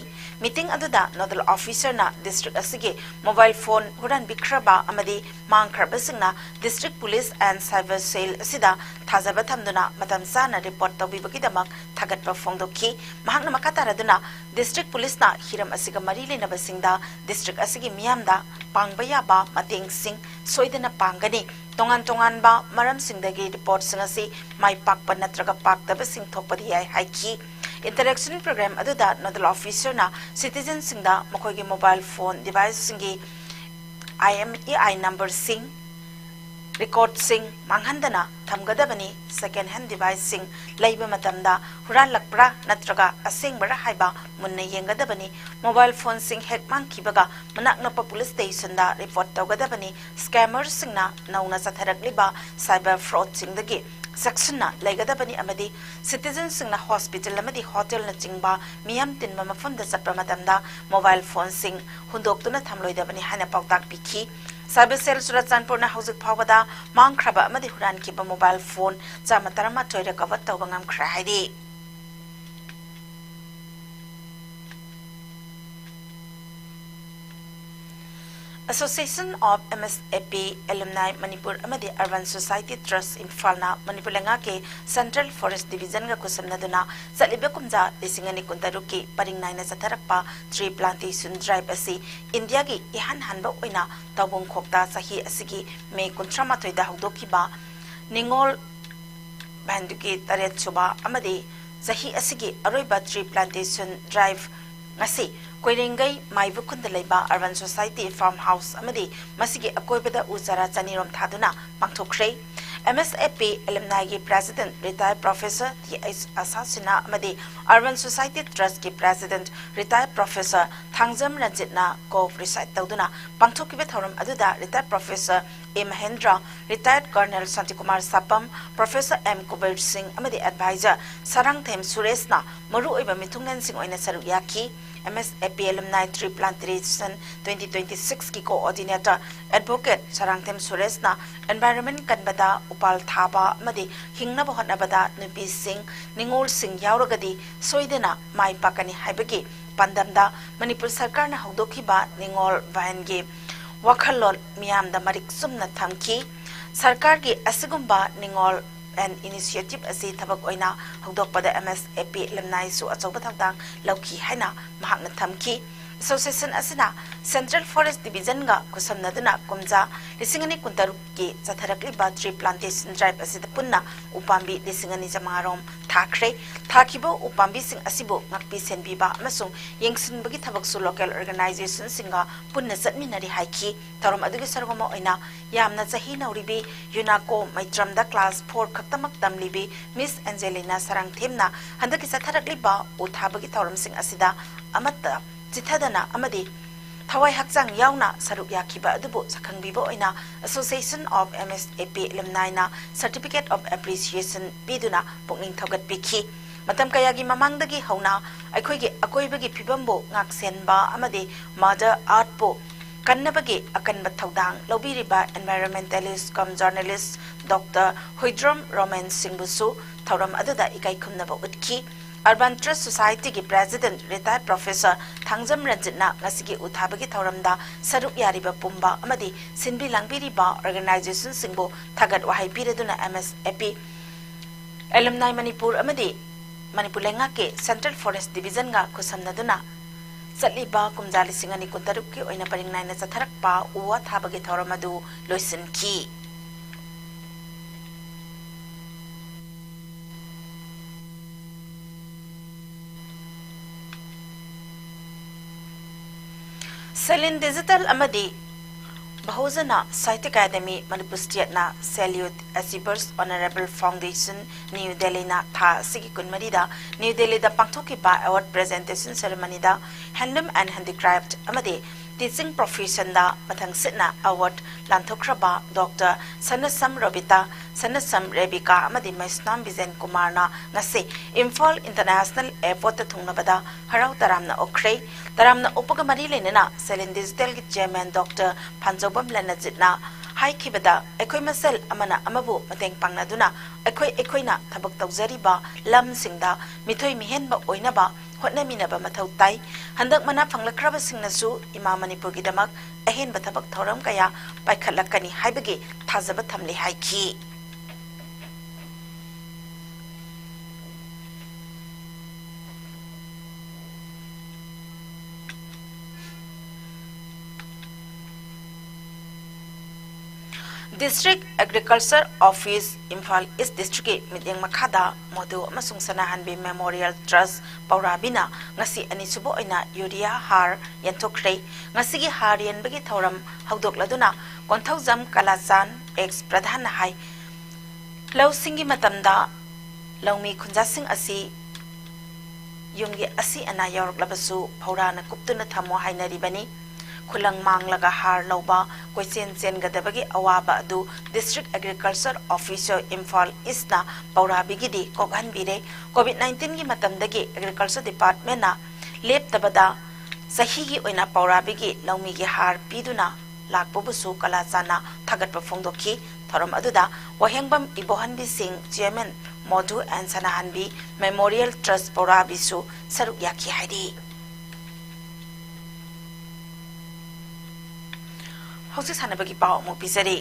ꯃꯤꯇꯤꯡ ꯑꯗꯨꯗ ꯅꯣꯗꯜ ꯑꯣꯐꯤꯁꯔꯅ ꯗꯤꯁꯇ꯭ꯔꯤꯛ ꯑꯁꯤꯒꯤ ꯃꯣꯕꯥꯏꯜ ꯐꯣꯟ ꯍꯨꯔꯥꯟꯕꯤꯈ꯭ꯔꯕ ꯑꯃꯗꯤ ꯃꯥꯡꯈ꯭ꯔꯕꯁꯤꯡꯅ ꯗꯤꯁꯇ꯭ꯔꯤꯛ ꯄꯨꯂꯤꯁ ꯑꯦꯟ ꯁꯥꯏꯕꯔ ꯁꯦꯜ ꯑꯁꯤꯗ ꯊꯥꯖꯕ ꯊꯝꯗꯨꯅ ꯃꯇꯝ ꯆꯥꯅ ꯔꯤꯄꯣꯔꯠ ꯇꯧꯕꯤꯕꯒꯤꯗꯃꯛ ꯊꯥꯒꯠꯄ ꯐꯣꯡꯗꯣꯛꯈꯤ꯫ ꯃꯍꯥꯛꯅ ꯃꯈꯥ ꯇꯥꯔꯗꯨꯅ ꯗꯤꯁꯇ꯭ꯔꯤꯛ ꯄꯨꯂꯤꯁꯅ ꯍꯤꯔꯝ ꯑꯁꯤꯒ ꯃꯔꯤ ꯂꯩꯅꯕꯁꯤꯡꯗ ꯗꯤꯁꯇ꯭ꯔꯤꯛ ꯑꯁꯤꯒꯤ ꯃꯤꯌꯥꯝꯗ ꯄꯥꯡꯕ ꯌꯥꯕ ꯃꯇꯦꯡꯁꯤꯡ ꯁꯣꯏꯗꯅ ꯄꯥꯡꯒꯅꯤ꯫ ꯇꯣꯉꯥꯟ ꯇꯣꯉꯥꯟꯕ ꯃꯔꯝꯁꯤꯡꯗꯒꯤ ꯔꯤꯄꯣꯔꯠꯁꯤꯡ ꯑꯁꯤ ꯃꯥꯏ ꯄꯥꯛꯄ ꯅꯠꯇ꯭ꯔꯒ ꯄꯥꯛꯇꯕꯁꯤꯡ ꯊꯣꯛꯄꯗꯤ ꯌꯥꯏ ꯍꯥꯏꯈꯤ꯫ ꯏꯟꯇꯔꯦꯛꯁꯟ ꯄ꯭ꯔꯣꯒ꯭ꯔꯥꯝ ꯑꯗꯨꯗ ꯅꯣꯗꯜ ꯑꯣꯐꯤꯁꯔꯅ ꯁꯤꯇꯤꯖꯟꯁꯤꯡꯗ ꯃꯈꯣꯏꯒꯤ ꯃꯣꯕꯥꯏꯜ ꯐꯣꯟ ꯗꯤꯚꯥꯏꯁꯁꯤꯡꯒꯤ ꯑꯥꯏ ꯑꯦꯝ ꯏ ꯑꯥꯏ ꯅꯝꯕꯔꯁꯤꯡ, ꯔꯦꯀꯣꯔꯗꯁꯤꯡ ꯃꯥꯡꯍꯟꯗꯅ ꯊꯝꯒꯗꯕꯅꯤ꯫ ꯁꯦꯀꯦꯟ ꯍꯦꯟ ꯗꯤꯚꯥꯏꯁꯁꯤꯡ ꯂꯩꯕ ꯃꯇꯝꯗ ꯍꯨꯔꯥꯜꯂꯛꯄ꯭ꯔꯥ ꯅꯠꯇ꯭ꯔꯒ ꯑꯁꯦꯡꯕꯔꯥ ꯍꯥꯏꯕ ꯃꯨꯟꯅ ꯌꯦꯡꯒꯗꯕꯅꯤ꯫ ꯃꯣꯕꯥꯏꯜ ꯐꯣꯟꯁꯤꯡ ꯍꯦꯛ ꯃꯥꯡꯈꯤꯕꯒ ꯃꯅꯥꯛ ꯅꯛꯄ ꯄꯨꯂꯤꯁ ꯁ꯭ꯇꯦꯁꯟꯗ ꯔꯤꯄꯣꯔꯠ ꯇꯧꯒꯗꯕꯅꯤ꯫ ꯁ꯭ꯀꯦꯃꯔꯁꯤꯡꯅ ꯅꯧꯅ ꯆꯠꯊꯔꯛꯂꯤꯕ ꯁꯥꯏꯕꯔ ꯐ꯭ꯔꯣꯗꯁꯤꯡꯗꯒꯤ ꯆꯦꯛꯁꯤꯟꯅ ꯂꯩꯒꯗꯕꯅꯤ ꯑꯃꯗꯤ ꯁꯤꯇꯤꯖꯟꯁꯤꯡꯅ ꯍꯣꯁꯄꯤꯇꯥꯜ ꯑꯃꯗꯤ ꯍꯣꯇꯦꯜꯅꯆꯤꯡꯕ ꯃꯤꯌꯥꯝ ꯇꯤꯟꯕ ꯃꯐꯝꯗ ꯆꯠꯄ ꯃꯇꯝꯗ ꯃꯣꯕꯥꯏꯜ ꯐꯣꯟꯁꯤꯡ ꯍꯨꯟꯗꯣꯛꯇꯨꯅ ꯊꯝꯂꯣꯏꯗꯕꯅꯤ ꯍꯥꯏꯅ ꯄꯥꯎꯇꯥꯛ ꯄꯤꯈꯤ꯫ Cyber Cell ꯆꯨꯔꯆꯥꯟꯄꯨꯔꯅ ꯍꯧꯖꯤꯛ ꯐꯥꯎꯕꯗ ꯃꯥꯡꯈ꯭ꯔꯕ ꯑꯃꯗꯤ ꯍꯨꯔꯥꯟꯈꯤꯕ mobile phone ꯆꯥꯝꯃ ꯇꯔꯥꯃꯥꯊꯣꯏ recover ꯇꯧꯕ ꯉꯝꯈ꯭ꯔꯦ ꯍꯥꯏꯔꯤ꯫ Association of M S A P Alumni Manipur ꯑꯃꯗꯤ Urban Society Trust ꯏꯝꯐꯥꯜꯅ ꯃꯅꯤꯄꯨꯔ ꯂꯩꯉꯥꯛꯀꯤ Central Forest Divisionꯒ ꯈꯨꯠꯁꯝꯅꯗꯨꯅ ꯆꯠꯂꯤꯕ ꯀꯨꯝꯖꯥ ꯂꯤꯁꯤꯡ ꯑꯅꯤ ꯀꯨꯟꯇꯔꯨꯛꯀꯤ ꯄꯔꯤꯡ ꯅꯥꯏꯅ ꯆꯠꯊꯔꯛꯄ tree plantation drive ꯑꯁꯤ ꯏꯟꯗꯤꯌꯥꯒꯤ ꯏꯍꯥꯟ ꯍꯥꯟꯕ ꯑꯣꯏꯅ ꯇꯧꯕꯨꯡꯈꯣꯛꯇ ꯆꯍꯤ ꯑꯁꯤꯒꯤ ꯃꯦ ꯀꯨꯟꯊ꯭ꯔꯥꯃꯥꯊꯣꯏꯗ ꯍꯧꯗꯣꯛꯈꯤꯕ ꯅꯤꯉꯣꯜ ꯚꯥꯏꯟꯗꯨꯒꯤ ꯇꯔꯦꯠꯁꯨꯕ ꯑꯃꯗꯤ ꯆꯍꯤ ꯑꯁꯤꯒꯤ ꯑꯔꯣꯏꯕ tree plantation drive ꯉꯁꯤ ꯀꯣꯏꯔꯦꯡꯒꯩ ꯃꯥꯏꯕ ꯈꯨꯟꯗ ꯂꯩꯕ Urban Society farm house ꯑꯃꯗꯤ ꯃꯁꯤꯒꯤ ꯑꯀꯣꯏꯕꯗ ꯎ ꯆꯥꯔꯥ ꯆꯅꯤꯔꯣꯝ ꯊꯥꯗꯨꯅ ꯄꯥꯡꯊꯣꯛꯈ꯭ꯔꯦ꯫ M S A P Alumniꯒꯤ President Retired Professor T H ꯑꯁꯥꯁꯤꯅ ꯑꯃꯗꯤ Urban Society Trustꯀꯤ President Retired Professor Thangjam ꯔꯟꯖꯤꯠꯅ co-preside ꯇꯧꯗꯨꯅ ꯄꯥꯡꯊꯣꯛꯈꯤꯕ ꯊꯧꯔꯝ ꯑꯗꯨꯗ Retired Professor A Mahendra, Retired Colonel Shantikumar ꯁꯥꯄꯝ, Professor M Kuber ꯁꯤꯡ ꯑꯃꯗꯤ Advisor ꯁꯔꯥꯡꯊꯦꯝ ꯁꯨꯔꯦꯁꯅ ꯃꯔꯨꯑꯣꯏꯕ ꯃꯤꯊꯨꯡꯂꯦꯟꯁꯤꯡ ꯑꯣꯏꯅ ꯁꯔꯨꯛ ꯌꯥꯈꯤ꯫ M S A P Alumni Tree Plantation twenty twenty-sixꯀꯤ Coordinator Advocate Sarangthem ꯁꯨꯔꯦꯁꯅ environment ꯀꯟꯕꯗ ꯎꯄꯥꯜ ꯊꯥꯕ ꯑꯃꯗꯤ ꯍꯤꯡꯅꯕ ꯍꯣꯠꯅꯕꯗ ꯅꯨꯄꯤꯁꯤꯡ, ꯅꯤꯉꯣꯜꯁꯤꯡ ꯌꯥꯎꯔꯒꯗꯤ ꯁꯣꯏꯗꯅ ꯃꯥꯏ ꯄꯥꯛꯀꯅꯤ ꯍꯥꯏꯕꯒꯤ ꯄꯥꯟꯗꯝꯗ ꯃꯅꯤꯄꯨꯔ ꯁꯔꯀꯥꯔꯅ ꯍꯧꯗꯣꯛꯈꯤꯕ ꯅꯤꯉꯣꯜ ꯚꯥꯏꯟꯒꯤ ꯋꯥꯈꯜꯂꯣꯟ ꯃꯤꯌꯥꯝꯗ ꯃꯔꯤꯛ ꯆꯨꯝꯅ ꯊꯝꯈꯤ꯫ ꯁꯔꯀꯥꯔꯒꯤ ꯑꯁꯤꯒꯨꯝꯕ ꯅꯤꯉꯣꯜ ꯚꯥꯏꯟ initiative ꯑꯁꯤ ꯊꯕꯛ ꯑꯣꯏꯅ ꯍꯧꯗꯣꯛꯄꯗ M S A P Alumniꯁꯨ ꯑꯆꯧꯕ ꯊꯧꯗꯥꯡ ꯂꯧꯈꯤ ꯍꯥꯏꯅ ꯃꯍꯥꯛꯅ ꯊꯝꯈꯤ꯫ Association ꯑꯁꯤꯅ Central Forest Divisionꯒ ꯈꯨꯠꯁꯝꯅꯗꯨꯅ ꯀꯨꯝꯖꯥ ꯂꯤꯁꯤꯡ ꯑꯅꯤ ꯀꯨꯟꯇꯔꯨꯛꯀꯤ ꯆꯠꯊꯔꯛꯂꯤꯕ tree plantation drive ꯑꯁꯤꯗ ꯄꯨꯟꯅ ꯎꯄꯥꯝꯕꯤ ꯂꯤꯁꯤꯡ ꯑꯅꯤ ꯆꯥꯃꯉꯥ ꯔꯣꯝ ꯊꯥꯈ꯭ꯔꯦ꯫ ꯊꯥꯈꯤꯕ ꯎꯄꯥꯝꯕꯤꯁꯤꯡ ꯑꯁꯤꯕꯨ ꯉꯥꯛꯄꯤ ꯁꯦꯟꯕꯤꯕ ꯑꯃꯁꯨꯡ ꯌꯦꯡꯁꯤꯟꯕꯒꯤ ꯊꯕꯛꯁꯨ local organizationꯁꯤꯡꯒ ꯄꯨꯟꯅ ꯆꯠꯃꯤꯟꯅꯔꯤ ꯍꯥꯏꯈꯤ꯫ ꯊꯧꯔꯝ ꯑꯗꯨꯒꯤ ꯁꯔꯨꯛ ꯑꯃ ꯑꯣꯏꯅ ꯌꯥꯝꯅ ꯆꯍꯤ ꯅꯧꯔꯤꯕꯤ ꯌꯨꯅꯥꯀꯣ ꯃꯩꯇ꯭ꯔꯝꯗ class four ꯈꯛꯇꯃꯛ ꯇꯝꯂꯤꯕꯤ Miss Angelina ꯁꯔꯥꯡꯊꯦꯝꯅ ꯍꯟꯗꯛꯀꯤ ꯆꯠꯊꯔꯛꯂꯤꯕ ꯎ ꯊꯥꯕꯒꯤ ꯊꯧꯔꯝꯁꯤꯡ ꯑꯁꯤꯗ ꯑꯃꯠꯇ ꯆꯤꯠꯊꯗꯅ ꯑꯃꯗꯤ ꯊꯋꯥꯏ ꯍꯛꯆꯥꯡ ꯌꯥꯎꯅ ꯁꯔꯨꯛ ꯌꯥꯈꯤꯕ ꯑꯗꯨꯕꯨ ꯁꯛꯈꯪꯕꯤꯕ ꯑꯣꯏꯅ Association of M S A P Alumniꯅ Certificate of Appreciation ꯄꯤꯗꯨꯅ ꯄꯨꯛꯅꯤꯡ ꯊꯧꯒꯠꯄꯤꯈꯤ꯫ ꯃꯇꯝ ꯀꯌꯥꯒꯤ ꯃꯃꯥꯡꯗꯒꯤ ꯍꯧꯅ ꯑꯩꯈꯣꯏꯒꯤ ꯑꯀꯣꯏꯕꯒꯤ ꯐꯤꯕꯝꯕꯨ ꯉꯥꯛꯁꯦꯟꯕ ꯑꯃꯗꯤ Mother Earthꯄꯨ ꯀꯟꯅꯕꯒꯤ ꯑꯀꯟꯕ ꯊꯧꯗꯥꯡ ꯂꯧꯕꯤꯔꯤꯕ environmentalist cum journalist Doctor Huidrom Romen ꯁꯤꯡꯕꯨꯁꯨ ꯊꯧꯔꯝ ꯑꯗꯨꯗ ꯏꯀꯥꯏ ꯈꯨꯝꯅꯕ ꯎꯠꯈꯤ꯫ Urban Trust Society ꯒꯤ President Retired Professor ꯊꯥꯡꯖꯝ ꯔꯟꯖꯤꯠꯅ ꯉꯁꯤꯒꯤ ꯎ ꯊꯥꯕꯒꯤ ꯊꯧꯔꯝꯗ ꯁꯔꯨꯛ ꯌꯥꯔꯤꯕ ꯄꯨꯝꯕ ꯑꯃꯗꯤ ꯁꯤꯟꯕꯤ ꯂꯥꯡꯕꯤꯔꯤꯕ organization ꯁꯤꯡꯕꯨ ꯊꯥꯒꯠ ꯋꯥꯍꯩ ꯄꯤꯔꯗꯨꯅ M S A P Alumni Manipur ꯑꯃꯗꯤ ꯃꯅꯤꯄꯨꯔ ꯂꯩꯉꯥꯛꯀꯤ Central Forest Division ꯒ ꯈꯨꯠꯁꯝꯅꯗꯨꯅ ꯆꯠꯂꯤꯕ ꯀꯨꯝꯖꯥ ꯂꯤꯁꯤꯡ ꯑꯅꯤ ꯀꯨꯟꯇꯔꯨꯛꯀꯤ ꯑꯣꯏꯅ ꯄꯔꯤꯡ ꯅꯥꯏꯅ ꯆꯠꯊꯔꯛꯄ ꯎ ꯋꯥ ꯊꯥꯕꯒꯤ ꯊꯧꯔꯝ ꯑꯗꯨ ꯂꯣꯏꯁꯤꯟꯈꯤ꯫ Salin Digital ꯑꯃꯗꯤ ꯕꯍꯨꯖꯅ ꯁꯥꯍꯤꯇ꯭ꯌ ꯑꯦꯀꯥꯗꯃꯤ ꯃꯅꯤꯄꯨꯔ State ꯅ salute Achievers Honourable Foundation, New Delhi ꯅ ꯊꯥ ꯑꯁꯤꯒꯤ ꯀꯨꯟꯃꯔꯤꯗ ꯅ꯭ꯌꯨ ꯗꯦꯜꯂꯤꯗ ꯄꯥꯡꯊꯣꯛꯈꯤꯕ award presentation ceremony the handloom and handicraft ꯑꯃꯗꯤ teaching profession ꯗ ꯃꯊꯪꯁꯤꯠꯅ award ꯂꯥꯟꯊꯣꯛꯈ꯭ꯔꯕ Doctor ꯁꯅꯁꯝ ꯔꯣꯕꯤꯇꯥ, ꯁꯅꯁꯝ ꯔꯦꯕꯤꯀꯥ ꯑꯃꯗꯤ ꯃꯩꯁꯅꯥꯝ ꯕꯤꯖꯦꯟ ꯀꯨꯃꯥꯔꯅ ꯉꯁꯤ ꯏꯝꯐꯥꯜ International Airport ꯇ ꯊꯨꯡꯂꯕꯗ ꯍꯔꯥꯎ ꯇꯔꯥꯝꯅ ꯑꯣꯛꯈ꯭ꯔꯦ꯫ ꯇꯔꯥꯝꯅ ꯑꯣꯛꯄꯒ ꯃꯔꯤ ꯂꯩꯅꯅ Salin Digital ꯒꯤ Chairman Doctor ꯐꯥꯟꯖꯧꯕꯝ ꯂꯟꯅꯖꯤꯠꯅ ꯍꯥꯏꯈꯤꯕꯗ, ꯑꯩꯈꯣꯏ ꯃꯁꯦꯜ ꯑꯃꯅ ꯑꯃꯕꯨ ꯃꯇꯦꯡ ꯄꯥꯡꯅꯗꯨꯅ ꯑꯩꯈꯣꯏ ꯑꯩꯈꯣꯏꯅ ꯊꯕꯛ ꯇꯧꯖꯔꯤꯕ ꯂꯝꯁꯤꯡꯗ ꯃꯤꯊꯣꯏ ꯃꯤꯍꯦꯟꯕ ꯑꯣꯏꯅꯕ ꯍꯣꯠꯅꯃꯤꯟꯅꯕ ꯃꯊꯧ ꯇꯥꯏ꯫ ꯍꯟꯗꯛ ꯃꯅꯥ ꯐꯪꯂꯛꯈ꯭ꯔꯕꯁꯤꯡꯅꯁꯨ ꯏꯃꯥ ꯃꯅꯤꯄꯨꯔꯒꯤꯗꯃꯛ ꯑꯍꯦꯟꯕ ꯊꯕꯛ ꯊꯧꯔꯝ ꯀꯌꯥ ꯄꯥꯏꯈꯠꯂꯛꯀꯅꯤ ꯍꯥꯏꯕꯒꯤ ꯊꯥꯖꯕ ꯊꯝꯂꯤ ꯍꯥꯏꯈꯤ꯫ District Agriculture Office, Imphal East District ꯀꯤ ꯃꯤꯠꯌꯦꯡ ꯃꯈꯥꯗ ꯃꯣꯗꯨ ꯑꯃꯁꯨꯡ ꯁꯅꯥꯍꯟꯕꯤ Memorial Trust ꯄꯧꯔꯥꯕꯤꯅ ꯉꯁꯤ ꯑꯅꯤꯁꯨꯕ ꯑꯣꯏꯅ ꯌꯨꯔꯤꯌꯥ ꯍꯥꯔ ꯌꯦꯟꯊꯣꯛꯈ꯭ꯔꯦ꯫ ꯉꯁꯤꯒꯤ ꯍꯥꯔ ꯌꯦꯟꯕꯒꯤ ꯊꯧꯔꯝ ꯍꯧꯗꯣꯛꯂꯗꯨꯅ ꯀꯣꯟꯊꯧꯖꯝ ꯀꯂꯥꯆꯥꯟ ex ꯄ꯭ꯔꯙꯥꯟꯅ ꯍꯥꯏ, ꯂꯧꯁꯤꯡꯒꯤ ꯃꯇꯝꯗ ꯂꯧꯃꯤ ꯈꯨꯟꯖꯥꯁꯤꯡ ꯑꯁꯤ ꯌꯨꯝꯒꯤ ꯑꯁꯤ ꯑꯅꯥ ꯌꯥꯎꯔꯛꯂꯕꯁꯨ ꯐꯧꯔꯥꯅ ꯀꯨꯞꯇꯨꯅ ꯊꯝꯃꯨ ꯍꯥꯏꯅꯔꯤꯕꯅꯤ꯫ ꯈꯨꯂꯪ ꯃꯥꯡꯂꯒ ꯍꯥꯔ ꯂꯧꯕ, ꯀꯣꯏꯆꯦꯟ ꯆꯦꯟꯒꯗꯕꯒꯤ ꯑꯋꯥꯕ ꯑꯗꯨ District Agriculture Officer, Imphal East ꯅ ꯄꯧꯔꯥꯕꯤꯒꯤꯗꯤ ꯀꯣꯛꯍꯟꯕꯤꯔꯦ꯫ COVID nineteen ꯒꯤ ꯃꯇꯝꯗꯒꯤ Agriculture Department ꯅ ꯂꯦꯞꯇꯕꯗ ꯆꯍꯤꯒꯤ ꯑꯣꯏꯅ ꯄꯧꯔꯥꯕꯤꯒꯤ ꯂꯧꯃꯤꯒꯤ ꯍꯥꯔ ꯄꯤꯗꯨꯅ ꯂꯥꯛꯄꯕꯨꯁꯨ ꯀꯂꯥꯆꯥꯟꯅ ꯊꯥꯒꯠꯄ ꯐꯣꯡꯗꯣꯛꯈꯤ꯫ ꯊꯧꯔꯝ ꯑꯗꯨꯗ ꯋꯥꯍꯦꯡꯕꯝ ꯏꯕꯣꯍꯟꯕꯤ ꯁꯤꯡ, ꯆꯤꯌꯔꯃꯦꯟ ꯃꯣꯙꯨ ꯑꯦꯟ ꯁꯅꯥꯍꯟꯕꯤ, ꯃꯦꯃꯣꯔꯤꯌꯦꯜ ꯇ꯭ꯔꯁ ꯄꯧꯔꯥꯕꯤꯁꯨ ꯁꯔꯨꯛ ꯌꯥꯈꯤ ꯍꯥꯏꯔꯤ꯫ ꯍꯧꯖꯤꯛ ꯁꯥꯟꯅꯕꯒꯤ ꯄꯥꯎ ꯑꯃꯨꯛ ꯄꯤꯖꯔꯤ꯫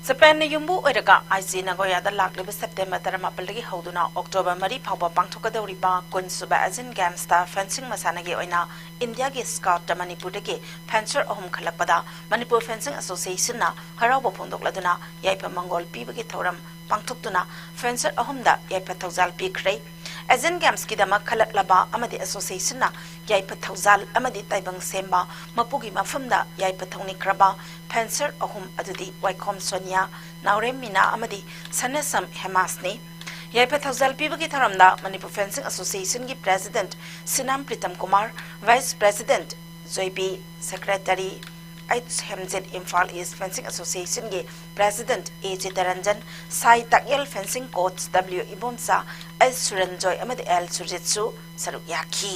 ꯖꯄꯥꯟꯅ ꯌꯨꯝꯕꯨ ꯑꯣꯏꯔꯒ ꯑꯥꯏꯆꯤ ꯅꯥꯒꯣꯌꯥꯗ ꯂꯥꯛꯂꯤꯕ ꯁꯦꯞꯇꯦꯝꯕꯔ ꯇꯔꯥꯃꯥꯄꯜꯗꯒꯤ ꯍꯧꯗꯨꯅ ꯑꯣꯛꯇꯣꯕꯔ ꯃꯔꯤ ꯐꯥꯎꯕ ꯄꯥꯡꯊꯣꯛꯀꯗꯧꯔꯤꯕ ꯀꯨꯟꯁꯨꯕ ꯑꯦꯁꯤꯌꯥꯟ ꯒꯦꯝꯁꯇ ꯐꯦꯟꯁꯤꯡ ꯃꯁꯥꯟꯅꯒꯤ ꯑꯣꯏꯅ ꯏꯟꯗꯤꯌꯥꯒꯤ ꯁ꯭ꯀꯥꯎꯠꯇ ꯃꯅꯤꯄꯨꯔꯗꯒꯤ ꯐꯦꯟꯁꯔ ꯑꯍꯨꯝ ꯈꯜꯂꯛꯄꯗ ꯃꯅꯤꯄꯨꯔ ꯐꯦꯟꯁꯤꯡ ꯑꯦꯁꯣꯁꯤꯌꯦꯁꯟꯅ ꯍꯔꯥꯎꯕ ꯐꯣꯡꯗꯣꯛꯂꯗꯨꯅ ꯌꯥꯏꯐ ꯃꯪꯒꯣꯜ ꯄꯤꯕꯒꯤ ꯊꯧꯔꯝ ꯄꯥꯡꯊꯣꯛꯇꯨꯅ ꯐꯦꯟꯁꯔ ꯑꯍꯨꯝꯗ ꯌꯥꯏꯐ ꯊꯧꯖꯥꯜ ꯄꯤꯈ꯭ꯔꯦ꯫ ꯑꯦꯁꯤꯌꯥꯟ ꯒꯦꯝꯁꯀꯤꯗꯃꯛ ꯈꯜꯂꯛꯂꯕ ꯑꯃꯗꯤ ꯑꯦꯁꯣꯁꯤꯌꯦꯁꯟꯅ ꯌꯥꯏꯐ ꯊꯧꯖꯥꯜ ꯑꯃꯗꯤ ꯇꯥꯏꯕꯪ ꯁꯦꯝꯕ ꯃꯄꯨꯒꯤ ꯃꯐꯝꯗ ꯌꯥꯏꯐ ꯊꯧꯅꯤꯈ꯭ꯔꯕ ꯐꯦꯟꯁꯔ ꯑꯍꯨꯝ ꯑꯗꯨꯗꯤ ꯋꯥꯏꯈꯣꯝ ꯁꯣꯅꯤꯌꯥ, ꯅꯥꯎꯔꯦꯝ ꯃꯤꯅꯥ ꯑꯃꯗꯤ ꯁꯅꯦꯁꯝ ꯍꯦꯃꯥꯁꯅꯤ꯫ ꯌꯥꯏꯐ ꯊꯧꯖꯥꯜ ꯄꯤꯕꯒꯤ ꯊꯧꯔꯝꯗ ꯃꯅꯤꯄꯨꯔ ꯐꯦꯟꯁꯤꯡ ꯑꯦꯁꯣꯁꯤꯌꯦꯁꯟꯒꯤ president Sinam Pritam Kumar, vice president Joibi, secretary H Hemjit, Imphal East fencing ꯑꯦꯁꯣꯁꯤꯌꯦꯁꯟꯒꯤ president A Chitaranjan, Sai Takyel fencing coach W Ibomcha, H Suranjoy ꯑꯃꯗꯤ ꯑꯦꯜ ꯁꯨꯔꯖꯤꯠꯁꯨ ꯁꯔꯨꯛ ꯌꯥꯈꯤ꯫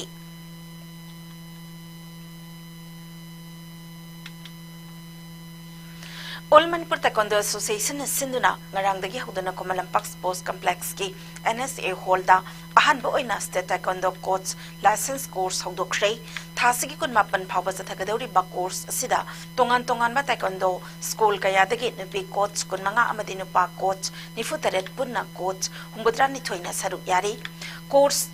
ꯑꯣꯜ ꯃꯅꯤꯄꯨꯔ ꯇꯥꯏꯀꯣꯟꯗꯣ ꯑꯦꯁꯣꯁꯤꯌꯦꯁꯟꯅ ꯁꯤꯟꯗꯨꯅ ꯉꯔꯥꯡꯗꯒꯤ ꯍꯧꯗꯨꯅ ꯈꯨꯃꯟ ꯂꯝꯄꯥꯛ ꯁ꯭ꯄꯣꯔꯠꯁ ꯀꯝꯄ꯭ꯂꯦꯛꯁꯀꯤ ꯑꯦꯟ ꯑꯦꯁ ꯑꯦ ꯍꯣꯜꯗ ꯑꯍꯥꯟꯕ ꯑꯣꯏꯅ ꯁ꯭ꯇꯦꯠ ꯇꯥꯏꯀꯣꯟꯗꯣ ꯀꯣꯆ ꯂꯥꯏꯁꯦꯟꯁ ꯀꯣꯔꯁ ꯍꯧꯗꯣꯛꯈ꯭ꯔꯦ꯫ ꯊꯥꯁꯤꯒꯤ ꯀꯨꯟꯃꯥꯄꯟ ꯐꯥꯎꯕ ꯆꯠꯊꯒꯗꯧꯔꯤꯕ ꯀꯣꯔꯁ ꯑꯁꯤꯗ ꯇꯣꯉꯥꯟ ꯇꯣꯉꯥꯟꯕ ꯇꯥꯏꯀꯣꯟꯗꯣ ꯁ꯭ꯀꯨꯜ ꯀꯌꯥꯗꯒꯤ ꯅꯨꯄꯤ ꯀꯣꯆ ꯀꯨꯟꯃꯉꯥ ꯑꯃꯗꯤ ꯅꯨꯄꯥ ꯀꯣꯆ ꯅꯤꯐꯨꯇꯔꯦꯠ, ꯄꯨꯟꯅ ꯀꯣꯆ ꯍꯨꯝꯐꯨꯇꯔꯥꯅꯤꯊꯣꯏꯅ ꯁꯔꯨꯛ ꯌꯥꯔꯤ꯫ ꯀꯣꯔꯁ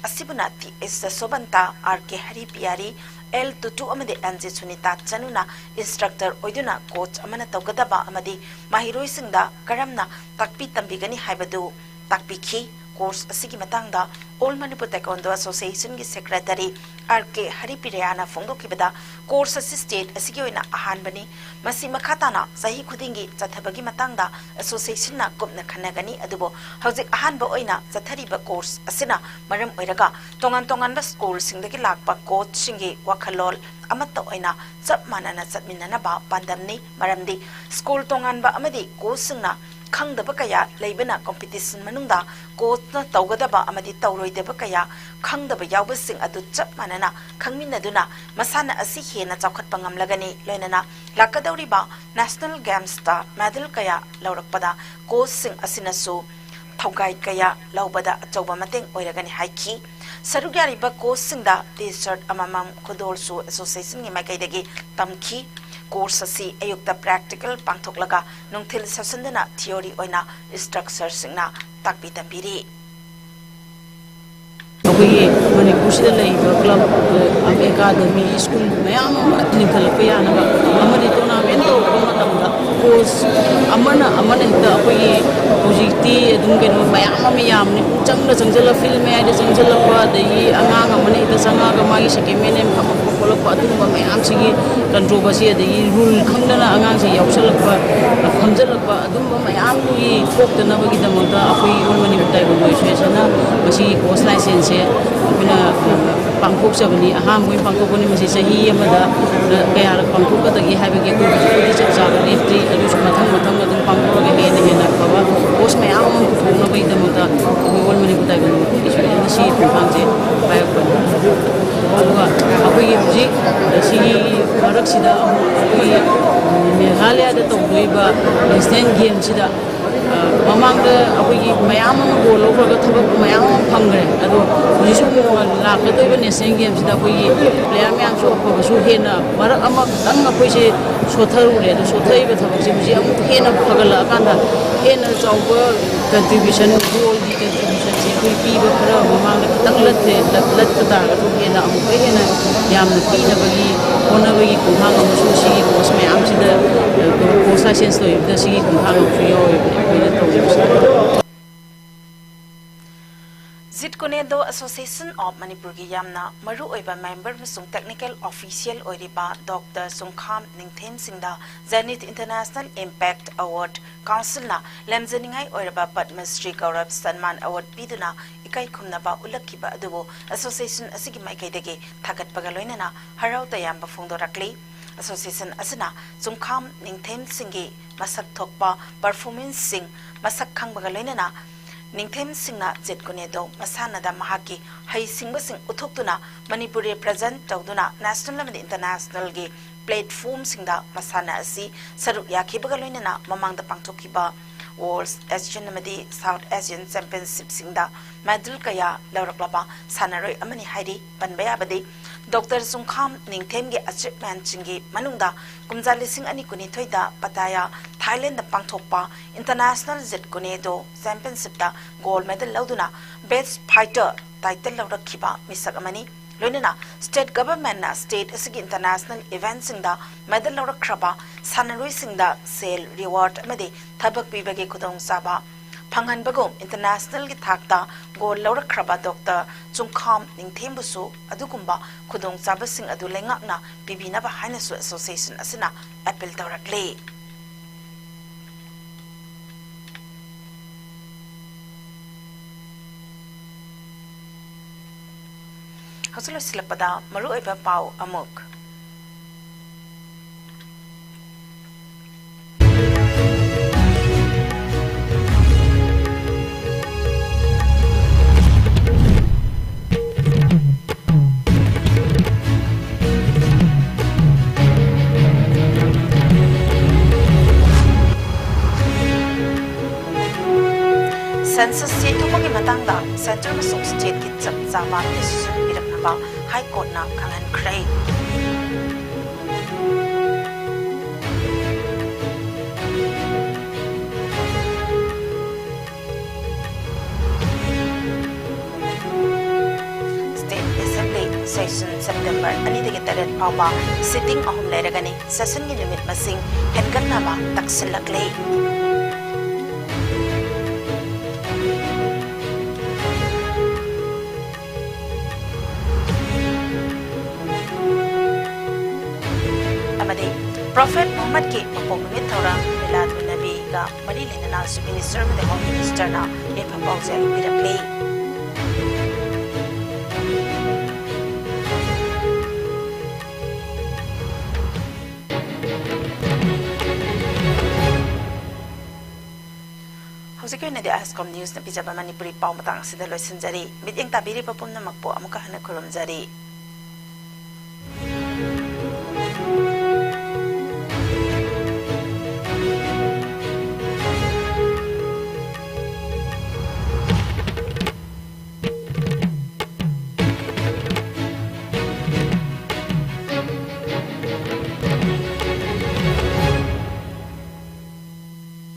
ꯑꯁꯤꯕꯨꯅ ꯇꯤ ꯑꯦꯁ ꯖꯁꯣꯕꯟꯇ, ꯑꯥꯔ ꯀꯦ ꯍꯔꯤꯄꯤꯌꯥꯔꯤ, ꯑꯦꯜ ꯇꯨꯇꯨ ꯑꯃꯗꯤ ꯑꯦꯟ ꯖꯦ ꯁꯨꯅꯤꯇꯥ ꯆꯅꯨꯅ ꯏꯟꯁꯇ꯭ꯔꯛꯇꯔ ꯑꯣꯏꯗꯨꯅ ꯀꯣꯆ ꯑꯃꯅ ꯇꯧꯒꯗꯕ ꯑꯃꯗꯤ ꯃꯍꯩꯔꯣꯏꯁꯤꯡꯗ ꯀꯔꯝꯅ ꯇꯥꯛꯄꯤ ꯇꯝꯕꯤꯒꯅꯤ ꯍꯥꯏꯕꯗꯨ ꯇꯥꯛꯄꯤꯈꯤ꯫ ꯀꯣꯔꯁ ꯑꯁꯤꯒꯤ ꯃꯇꯥꯡꯗ All Manipur Taekwondo Association ꯒꯤ ꯁꯦꯀ꯭ꯔꯦꯇꯔꯤ ꯑꯥꯔ ꯀꯦ ꯍꯔꯤꯄꯤꯔꯤꯌꯥꯅ ꯐꯣꯡꯗꯣꯛꯈꯤꯕꯗ, ꯀꯣꯔꯁ ꯑꯁꯤ ꯁ꯭ꯇꯦꯠ ꯑꯁꯤꯒꯤ ꯑꯣꯏꯅ ꯑꯍꯥꯟꯕꯅꯤ꯫ ꯃꯁꯤ ꯃꯈꯥ ꯇꯥꯅ ꯆꯍꯤ ꯈꯨꯗꯤꯡꯒꯤ ꯆꯠꯊꯕꯒꯤ ꯃꯇꯥꯡꯗ ꯑꯦꯁꯣꯁꯤꯌꯦꯁꯟꯅ ꯀꯨꯞꯅ ꯈꯟꯅꯒꯅꯤ, ꯑꯗꯨꯕꯨ ꯍꯧꯖꯤꯛ ꯑꯍꯥꯟꯕ ꯑꯣꯏꯅ ꯆꯠꯊꯔꯤꯕ ꯀꯣꯔꯁ ꯑꯁꯤꯅ ꯃꯔꯝ ꯑꯣꯏꯔꯒ ꯇꯣꯉꯥꯟ ꯇꯣꯉꯥꯟꯕ ꯁ꯭ꯀꯨꯜꯁꯤꯡꯗꯒꯤ ꯂꯥꯛꯄ ꯀꯣꯆꯁꯤꯡꯒꯤ ꯋꯥꯈꯜꯂꯣꯟ ꯑꯃꯠꯇ ꯑꯣꯏꯅ ꯆꯞ ꯃꯥꯟꯅꯅ ꯆꯠꯃꯤꯟꯅꯅꯕ ꯄꯥꯟꯗꯝꯅꯤ꯫ ꯃꯔꯝꯗꯤ ꯁ꯭ꯀꯨꯜ ꯇꯣꯉꯥꯟꯕ ꯑꯃꯗꯤ ꯀꯣꯆꯁꯤꯡꯅ ꯈꯪꯗꯕ ꯀꯌꯥ ꯂꯩꯕꯅ ꯀꯝꯄꯤꯇꯤꯁꯟ ꯃꯅꯨꯡꯗ ꯀꯣꯆꯅ ꯇꯧꯒꯗꯕ ꯑꯃꯗꯤ ꯇꯧꯔꯣꯏꯗꯕ ꯀꯌꯥ ꯈꯪꯗꯕ ꯌꯥꯎꯕꯁꯤꯡ ꯑꯗꯨ ꯆꯞ ꯃꯥꯟꯅꯅ ꯈꯪꯃꯤꯟꯅꯗꯨꯅ ꯃꯁꯥꯟꯅ ꯑꯁꯤ ꯍꯦꯟꯅ ꯆꯥꯎꯈꯠꯄ ꯉꯝꯂꯒꯅꯤ꯫ ꯂꯣꯏꯅꯅ ꯂꯥꯛꯀꯗꯧꯔꯤꯕ ꯅꯦꯁꯅꯦꯜ ꯒꯦꯝꯁꯇ ꯃꯦꯗꯜ ꯀꯌꯥ ꯂꯧꯔꯛꯄꯗ ꯀꯣꯆꯁꯤꯡ ꯑꯁꯤꯅꯁꯨ ꯊꯧꯒꯥꯏ ꯀꯌꯥ ꯂꯧꯕꯗ ꯑꯆꯧꯕ ꯃꯇꯦꯡ ꯑꯣꯏꯔꯒꯅꯤ ꯍꯥꯏꯈꯤ꯫ ꯁꯔꯨꯛ ꯌꯥꯔꯤꯕ ꯀꯣꯆꯁꯤꯡꯗ ꯇꯤ ꯁꯔꯠ ꯑꯃꯃꯝ ꯈꯨꯗꯣꯜꯁꯨ ꯑꯦꯁꯣꯁꯤꯌꯦꯁꯟꯒꯤ ꯃꯥꯏꯀꯩꯗꯒꯤ ꯇꯝꯈꯤ꯫ ꯀꯣꯔꯁ ꯑꯁꯤ ꯑꯌꯨꯛꯇ ꯄ꯭ꯔꯦꯛꯇꯤꯀꯦꯜ ꯄꯥꯡꯊꯣꯛꯂꯒ ꯅꯨꯡꯊꯤꯜ ꯁꯦꯁꯟꯗꯅ ꯊꯤꯑꯣꯔꯤ ꯑꯣꯏꯅ ꯏꯟꯁꯇ꯭ꯔꯛꯆꯔꯁꯤꯡꯅ ꯇꯥꯛꯄꯤ ꯇꯝꯕꯤꯔꯤ꯫ ꯑꯩꯈꯣꯏꯒꯤ ꯃꯅꯤꯄꯨꯔꯁꯤꯗ ꯂꯩꯔꯤꯕ ꯀ꯭ꯂꯕ, ꯑꯦꯀꯥꯗꯃꯤ, ꯁ꯭ꯀꯨꯜ ꯃꯌꯥꯝ ꯑꯃ ꯂꯤꯡꯈꯠꯂꯛꯄ ꯌꯥꯅꯕ ꯑꯃꯗꯤ ꯇꯣꯔꯅꯥꯃꯦꯟ ꯇꯧꯔꯛꯄ ꯃꯇꯝꯗ ꯀꯣꯆ ꯑꯃꯅ ꯑꯃꯅ ꯍꯦꯛꯇ ꯑꯩꯈꯣꯏꯒꯤ ꯍꯧꯖꯤꯛꯇꯤ ꯑꯗꯨꯝ ꯀꯩꯅꯣ ꯃꯌꯥꯝ ꯑꯃ ꯌꯥꯝꯕꯅꯤ, ꯄꯨꯡ ꯆꯪꯗ ꯆꯪꯁꯤꯜꯂ ꯐꯤꯜ ꯃꯌꯥꯏꯗ ꯆꯪꯁꯤꯜꯂꯛꯄ, ꯑꯗꯒꯤ ꯑꯉꯥꯡ ꯑꯃꯅ ꯍꯦꯛꯇ ꯆꯪꯉꯛꯑꯒ ꯃꯥꯒꯤ ꯁꯦꯀꯦꯟ ꯃꯦꯟ ꯑꯃ ꯐꯝꯃꯛꯄ ꯈꯣꯠꯂꯛꯄ, ꯑꯗꯨꯒꯨꯝꯕ ꯃꯌꯥꯝꯁꯤꯒꯤ ꯀꯟꯇ꯭ꯔꯣꯚꯔꯁꯤ, ꯑꯗꯒꯤ ꯔꯨꯜ ꯈꯪꯗꯅ ꯑꯉꯥꯡꯁꯤ ꯌꯥꯎꯁꯜꯂꯛꯄ, ꯐꯝꯖꯜꯂꯛꯄ, ꯑꯗꯨꯝꯕ ꯃꯌꯥꯝꯗꯨꯒꯤ ꯊꯣꯛꯇꯅꯕꯒꯤꯗꯃꯛꯇ ꯑꯩꯈꯣꯏ ꯑꯣꯜ ꯃꯅꯤꯄꯨꯔ ꯇꯥꯏꯀꯣꯟꯗꯣ ꯑꯦꯁꯣꯁꯤꯌꯦꯁꯟꯅ ꯃꯁꯤꯒꯤ ꯀꯣꯆ ꯂꯥꯏꯁꯦꯟꯁꯁꯦ ꯑꯩꯈꯣꯏꯅ ꯄꯥꯡꯊꯣꯛꯆꯕꯅꯤ꯫ ꯑꯍꯥꯟꯕ ꯑꯣꯏꯅ ꯄꯥꯡꯊꯣꯛꯄꯅꯤ꯫ ꯃꯁꯤ ꯆꯍꯤ ꯑꯃꯗ ꯀꯌꯥꯔꯛ ꯄꯥꯡꯊꯣꯛꯀꯗꯒꯦ ꯍꯥꯏꯕꯒꯤ ꯑꯩꯈꯣꯏ ꯍꯧꯖꯤꯛ ꯐꯥꯎꯗꯤ ꯆꯞ ꯆꯥꯕ ꯂꯦꯞꯇ꯭ꯔꯤ꯫ ꯑꯗꯨꯁꯨ ꯃꯊꯪ ꯃꯊꯪ ꯑꯗꯨꯝ ꯄꯥꯡꯊꯣꯛꯑꯒ ꯍꯦꯟꯅ ꯍꯦꯟꯅ ꯑꯐꯕ ꯀꯣꯆ ꯃꯌꯥꯝ ꯑꯃ ꯄꯨꯊꯣꯛꯅꯕꯒꯤꯗꯃꯛꯇ ꯑꯩꯈꯣꯏ ꯑꯣꯜ ꯃꯅꯤꯄꯨꯔ ꯇꯥꯏꯀꯣꯟꯗꯣ ꯑꯦꯁꯣꯁꯤꯌꯦꯁꯟꯅ ꯁꯤꯒꯤ ꯈꯣꯡꯊꯥꯡꯁꯦ ꯄꯥꯏꯔꯛꯄꯅꯤ꯫ ꯑꯗꯨꯒ ꯑꯩꯈꯣꯏꯒꯤ ꯍꯧꯖꯤꯛ ꯁꯤꯒꯤ ꯃꯔꯛꯁꯤꯗ ꯑꯃꯨꯛ ꯑꯩꯈꯣꯏꯒꯤ ꯃꯦꯘꯥꯂꯌꯥꯗ ꯇꯧꯗꯣꯔꯤꯕ ꯅꯦꯁꯅꯦꯜ ꯒꯦꯝꯁꯤꯗ, ꯑ, ꯃꯃꯥꯡꯗ ꯑꯩꯈꯣꯏꯒꯤ ꯃꯌꯥꯝ ꯑꯃ ꯒꯣꯜ ꯂꯧꯈ꯭ꯔꯒ ꯊꯕꯛ ꯃꯌꯥꯝ ꯑꯃ ꯐꯪꯈ꯭ꯔꯦ꯫ ꯑꯗꯣ ꯍꯧꯖꯤꯛꯁꯨ ꯑꯃꯨꯛ ꯂꯥꯛꯀꯗꯧꯔꯤꯕ ꯅꯦꯁꯅꯦꯜ ꯒꯦꯝꯁꯤꯗ ꯑꯩꯈꯣꯏꯒꯤ ꯄ꯭ꯂꯦꯌꯥꯔ ꯃꯌꯥꯝꯁꯨ ꯑꯐꯕꯁꯨ ꯍꯦꯟꯅ ꯃꯔꯛ ꯑꯃ ꯈꯤꯇꯪ ꯑꯩꯈꯣꯏꯁꯦ ꯁꯣꯊꯔꯨꯔꯦ꯫ ꯑꯗꯣ ꯁꯣꯊꯔꯤꯕ ꯊꯕꯛꯁꯦ ꯍꯧꯖꯤꯛ ꯑꯃꯨꯛ ꯍꯦꯟꯅ ꯐꯒꯠꯂꯛꯑꯀꯥꯟꯗ ꯍꯦꯟꯅ ꯆꯥꯎꯕ ꯀꯟꯇ꯭ꯔꯤꯕ꯭ꯌꯨꯁꯟ, ꯒꯣꯜꯒꯤ ꯀꯟꯇ꯭ꯔꯤꯕ꯭ꯌꯨꯁꯟꯁꯦ ꯑꯩꯈꯣꯏ ꯄꯤꯕ ꯈꯔ ꯃꯃꯥꯡꯗ ꯈꯤꯇꯪ ꯂꯠꯈ꯭ꯔꯦ꯫ ꯂꯠ-, ꯂꯠꯄ ꯇꯥꯔꯒꯁꯨ ꯍꯦꯟꯅ ꯑꯃꯨꯛꯀ ꯍꯦꯟꯅ ꯌꯥꯝꯅ ꯄꯤꯅꯕꯒꯤ ꯍꯣꯠꯅꯕꯒꯤ ꯈꯣꯡꯊꯥꯡ ꯑꯃꯁꯨ ꯁꯤꯒꯤ ꯀꯣꯆ ꯃꯌꯥꯝꯁꯤꯗ, ꯑ, ꯀꯣꯆ ꯂꯥꯏꯁꯦꯟꯁ ꯂꯧꯔꯤꯕꯗ ꯁꯤꯒꯤ ꯈꯣꯡꯊꯥꯡ ꯑꯃꯁꯨ ꯌꯥꯎꯔꯤꯕꯅꯤ ꯑꯩꯈꯣꯏꯅ ꯇꯧꯔꯤꯕꯁꯦ꯫ ꯀꯨꯅꯦꯗꯣ Association of ꯃꯅꯤꯄꯨꯔꯒꯤ ꯌꯥꯝꯅ ꯃꯔꯨꯑꯣꯏꯕ member ꯑꯃꯁꯨꯡ technical official ꯑꯣꯏꯔꯤꯕ ꯗꯣꯛꯇꯔ ꯆꯨꯡꯈꯥꯝ ꯅꯤꯡꯊꯦꯝ ꯁꯤꯡꯗ Zenith International Impact Award Councilꯅ ꯂꯦꯝꯖꯅꯤꯡꯉꯥꯏ ꯑꯣꯏꯔꯕ ꯄꯗꯃ ꯁ꯭ꯔꯤ ꯒꯧꯔꯕ ꯁꯟꯃꯥꯟ award ꯄꯤꯗꯨꯅ ꯏꯀꯥꯏ ꯈꯨꯝꯅꯕ ꯎꯠꯂꯛꯈꯤꯕ ꯑꯗꯨꯕꯨ association ꯑꯁꯤꯒꯤ ꯃꯥꯏꯀꯩꯗꯒꯤ ꯊꯥꯒꯠꯄꯒ ꯂꯣꯏꯅꯅ ꯍꯔꯥꯎ ꯇꯌꯥꯝꯕ ꯐꯣꯡꯗꯣꯔꯛꯂꯤ꯫ Association ꯑꯁꯤꯅ ꯆꯨꯡꯈꯥꯝ ꯅꯤꯡꯊꯦꯝꯁꯤꯡꯒꯤ ꯃꯁꯛ ꯊꯣꯛꯄ performanceꯁꯤꯡ ꯃꯁꯛ ꯈꯪꯕꯒ ꯂꯣꯏꯅꯅ ꯅꯤꯡꯊꯦꯝꯁꯤꯡꯅ ꯖꯦꯠ ꯀꯨꯅꯦꯗꯣ ꯃꯁꯥꯟꯅꯗ ꯃꯍꯥꯛꯀꯤ ꯍꯩꯁꯤꯡꯕꯁꯤꯡ ꯎꯠꯊꯣꯛꯇꯨꯅ ꯃꯅꯤꯄꯨꯔ represent ꯇꯧꯗꯨꯅ national ꯑꯃꯗꯤ internationalꯒꯤ platformꯁꯤꯡꯗ ꯃꯁꯥꯟꯅ ꯑꯁꯤ ꯁꯔꯨꯛ ꯌꯥꯈꯤꯕꯒ ꯂꯣꯏꯅꯅ ꯃꯃꯥꯡꯗ ꯄꯥꯡꯊꯣꯛꯈꯤꯕ World Asian ꯑꯃꯗꯤ South Asian Championshipꯁꯤꯡꯗ medal ꯀꯌꯥ ꯂꯧꯔꯛꯂꯕ ꯁꯥꯟꯅꯔꯣꯏ ꯑꯃꯅꯤ ꯍꯥꯏꯔꯤ꯫ ꯄꯟꯕ ꯌꯥꯕꯗꯤ ꯗꯣꯛꯇꯔ ꯆꯨꯡꯈꯥꯝ ꯅꯤꯡꯊꯦꯝꯒꯤ achievementꯁꯤꯡꯒꯤ ꯃꯅꯨꯡꯗ ꯀꯨꯝꯖꯥ ꯂꯤꯁꯤꯡ ꯑꯅꯤ ꯀꯨꯟꯅꯤꯊꯣꯏꯗ ꯄꯇꯥꯌꯥ, ꯊꯥꯏꯂꯦꯟꯗꯗ ꯄꯥꯡꯊꯣꯛꯄ International ꯖꯦꯠ ꯀꯨꯅꯦꯗꯣ Championshipꯇ gold medal ꯂꯧꯗꯨꯅ best fighter title ꯂꯧꯔꯛꯈꯤꯕ ꯃꯤꯁꯛ ꯑꯃꯅꯤ꯫ ꯂꯣꯏꯅꯅ state governmentꯅ state ꯑꯁꯤꯒꯤ international eventꯁꯤꯡꯗ medal ꯂꯧꯔꯛꯈ꯭ꯔꯕ ꯁꯥꯟꯅꯔꯣꯏꯁꯤꯡꯗ ꯁꯦꯜ, reward ꯑꯃꯗꯤ ꯊꯕꯛ ꯄꯤꯕꯒꯤ ꯈꯨꯗꯣꯡꯆꯥꯕ ꯐꯪꯍꯟꯕꯒꯨꯝ internationalꯒꯤ ꯊꯥꯛꯇ gold ꯂꯧꯔꯛꯈ꯭ꯔꯕ ꯗꯣꯛꯇꯔ ꯆꯨꯡꯈꯥꯝ ꯅꯤꯡꯊꯦꯝꯕꯨꯁꯨ ꯑꯗꯨꯒꯨꯝꯕ ꯈꯨꯗꯣꯡꯆꯥꯕꯁꯤꯡ ꯑꯗꯨ ꯂꯩꯉꯥꯛꯅ ꯄꯤꯕꯤꯅꯕ ꯍꯥꯏꯅꯁꯨ association ꯑꯁꯤꯅ appeal ꯇꯧꯔꯛꯂꯤ꯫ ꯍꯧꯖꯤꯛ ꯂꯣꯏꯁꯤꯜꯂꯛꯄꯗ ꯃꯔꯨꯑꯣꯏꯕ ꯄꯥꯎ ꯑꯃꯨꯛ꯫ Census ꯆꯦ ꯊꯣꯛꯄꯒꯤ ꯃꯇꯥꯡꯗ centre ꯑꯃꯁꯨꯡ stateꯀꯤ ꯆꯞ ꯆꯥꯕ decision ꯄꯤꯔꯛꯅꯕ High Courtꯅ ꯈꯪꯍꯟꯈ꯭ꯔꯦ꯫ State Assembly session September ꯑꯅꯤꯗꯒꯤ ꯇꯔꯦꯠ ꯐꯥꯎꯕ sitting ꯑꯍꯨꯝ ꯂꯩꯔꯒꯅꯤ꯫ Sessionꯒꯤ ꯅꯨꯃꯤꯠ ꯃꯁꯤꯡ ꯍꯦꯟꯒꯠꯅꯕ ꯇꯛꯁꯤꯜꯂꯛꯂꯤ꯫ ꯄ꯭ꯔꯣꯐꯦꯠ ꯃꯨꯍꯝꯃꯗꯀꯤ ꯃꯄꯣꯛ ꯅꯨꯃꯤꯠ ꯊꯧꯔꯝ ꯃꯤꯂꯥꯗꯨꯟ ꯅꯕꯤꯒ ꯃꯔꯤ ꯂꯩꯅꯅ ꯆꯤꯐ ꯃꯤꯅꯤꯁꯇꯔ ꯑꯃꯗꯤ ꯍꯣꯝ ꯃꯤꯅꯤꯁꯇꯔꯅ ꯌꯥꯏꯐ ꯄꯥꯎꯖꯦꯜ ꯄꯤꯔꯛꯂꯤ꯫ ꯍꯧꯖꯤꯛꯀꯤ ꯑꯣꯏꯅꯗꯤ ꯑꯥꯏꯁꯀꯣꯝ ꯅ꯭ꯌꯨꯁꯅ ꯄꯤꯖꯕ ꯃꯅꯤꯄꯨꯔꯤ ꯄꯥꯎ ꯃꯇꯥꯡ ꯑꯁꯤꯗ ꯂꯣꯏꯁꯤꯟꯖꯔꯤ꯫ ꯃꯤꯠꯌꯦꯡ ꯇꯥꯕꯤꯔꯤꯕ ꯄꯨꯝꯅꯃꯛꯄꯨ ꯑꯃꯨꯛꯀ ꯍꯟꯅ ꯈꯨꯔꯨꯝꯖꯔꯤ꯫